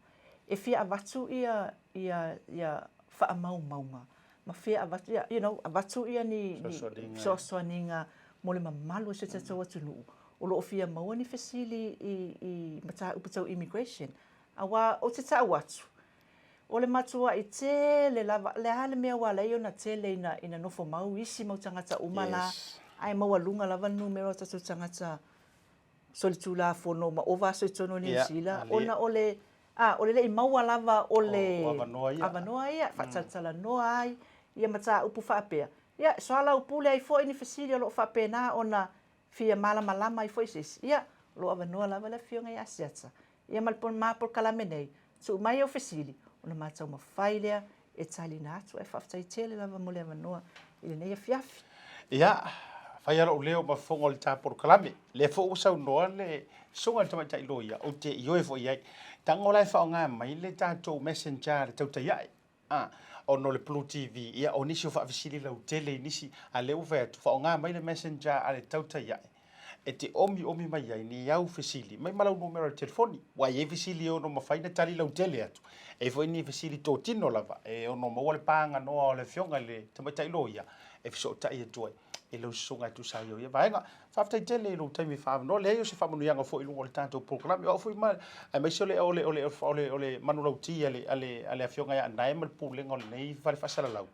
e fia avatu ia, ia, ia faamaumauga, ma fia avatu ia, you know, avatu ia ni, ni fesoasoaniga mo le mamalu o si o tatou atunuu o lo o fia maua ni fesili i, i mataupu tau immigration. Aua ou te tau atu, o le matuai tele lava, le a le mea ua ala ai ona tele ina, ina nofo mau isi mau tagata uma la, ae maualuga lava le numera o tatou tagata solitulafono ma ova aso i totonu o Niu Sila, ona o le, a, o le le i maua lava o le avanoa ia, faatalatalanoa ai ia mataupu faapea. Ia, e soalaupule ai foi ni fesili o lo o faapena ona fia malamalama ai foi se isi. Ia, o lo o avanoa lava le Afioga ia Asiata Ia ma le ma polokalame nei, tuu mai au fesili, ona ma taumafai lea e taliina atu, ae faafetai tele lava mo le avanoa i lenei afiafi. Ia, fai lava lou leo ma fofoga o le ta polokalame. Lea foi ua saunoa le Susuga i le Tamaitai Loia, ou te ioe foi i ai. Tago la e faaaoga mai le tatou messenger le tautai ae. A, ona o le Blue TV, ia o nisi o faafesili lautele i nisi, a lea ua fai atu, faaaoga mai le messenger a le tautai ae, e te omiomi mai ai ni au fesili, mai ma lau numera o le telefoni, aua e i ai fesili e ono mafai ona tali lautele atu, e i ai foi ni fesili totino lava e ono maua le paganoa o le Afioga i le Tamaitai Loia e fesootai atu ai i lau susuga e tusa ai o ia vaega. Faafetai tele i lou taimi faaavanoa. Leai o se faamanuiaga foi i luga o le tatou polokalame. O au foi ma, aemaise o le, o le, o le, o le, o le manulauti a le, a le, a le Afioga ia Anae ma le Pulega o lenei fale faasalalau,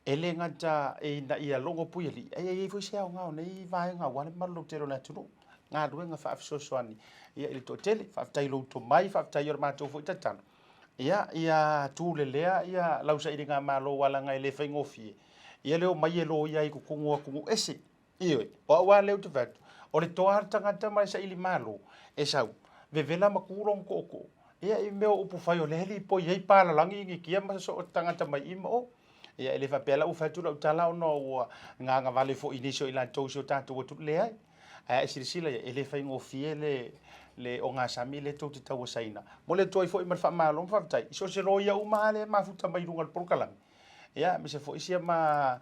e le gata ina ia logo Puialii, ae ia i ai foi se aoga o nei vaega aua le mamalu lautele o le atunuu. galuega faafesoasoani ia i le toatele. Faafetai i lou tomai, faafetai i le matou foi tatalo. Ia, ia tulelea ia lau sailigamalo aua leaga e le faigofie ia le omai e loia ai i totonu o atunuu ese. Ioe, o au lava lea ou te fai atu, o le toa lava le tagata ma le sailimalo e sau, vevela ma tu lona tootoo, ia i mea o upu fai o lea e lipoi ai palalagi Initia ma soo tagata mai i ma o. Ia e le faapea la ua fai atu lau tala ona ua gagavale foi i nisi o i latou i si o tatou atunuu, leai. Ae a e silasila i ai, e le faigofie le le ogasami lea tou te tauasaina. Momoli atu ai foi ma le faamalo ma faafetai i so o se loia uma lava lea e mafuta mai i luga o le polokalame, ia aemaise foi sia ma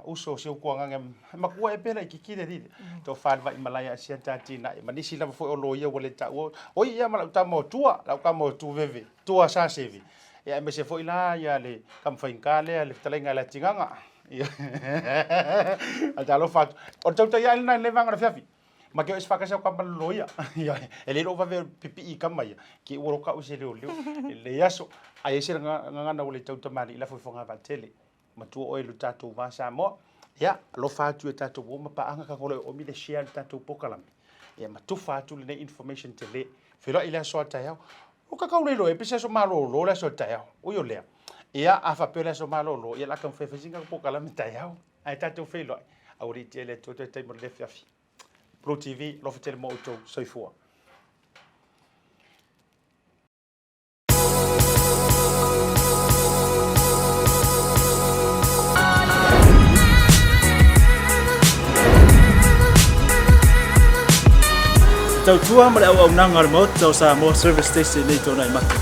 uso o si ou tuagaga e matua ea pe laitiiti le alii lea, tofa le Vaimalae a sia ta atinae ma nisi lava foi o loia ua le taua, oi ia ma lau tama o Tua, lau tama o Tuveve, Tua Saseve, ia aemaise foi la ia le tamafaigata lea le fetalaiga ia Latigaga. Ia talofa atu. O le tautai ae lena i lenei vaega o le afiafi. Ma ke o ese whakasi au kama loia. E le lo vave pipi i kama ia. Ke ua roka au se leo leo. Le aso. Ai ese ngangana o le tau tamali i lafo i whanga vatele. Matua oe lo tatou va Samoa. Ia, alofa atu e tatou o ma paanga ka ngolo e omi le share le tatou pokalame. Ia, ma tufa atu lenei information te le. Feloai i le aso a taeao. O ka kau le loe, pe se aso malōlō le aso a taeao. Ui o lea. Ia, a faapea o le aso malōlō, ia la taumafai e fai sina pokalame taeao. Ae tatou feiloai. Aua le itia le Atua toe taimi o le afiafi. Blue TV, alofa tele mo outou. Soifua. Tautua ma le auaunaga a le Maota o Samoa Service Station nei Tuanai Mata.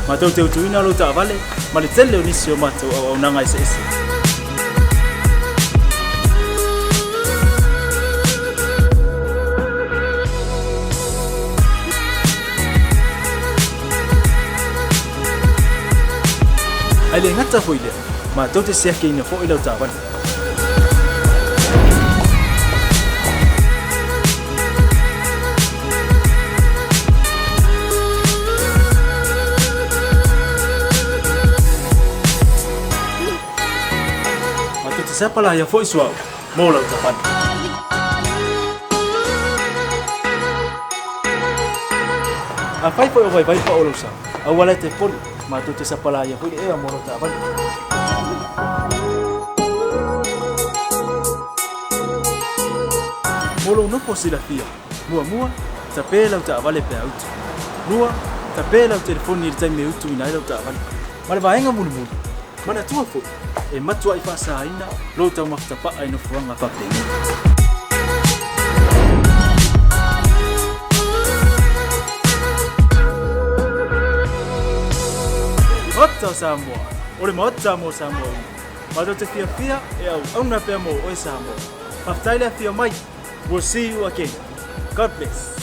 Matou te utuina lou taavale ma le tele o nisi o matou auaunaga eseese. Ae le gata foi i lea, matou te siakiina foi lau taavale. Matou te sapalaia foi suauu mo lau taavale. Afai foi o vaivai pao lou sa, aua e te poli, matou te sapalaia foi le ea mo lau taavale. Mo lou nofo silafia, muamua, tape lau taavale pe a utu. Lua, tape lau telefoni i le taimi e utuina ai lau taavale. Ma le vaega mulimuli, manatua foi, e matuai faasaina lou taumafa tapaa i nofoaga faapenei. Maota o Samoa, o le Maota mo Samoa uma. Matou te fiafia e auauna pea mo oe Samoa. Faafetai le afio mai. We'll see you again. God bless.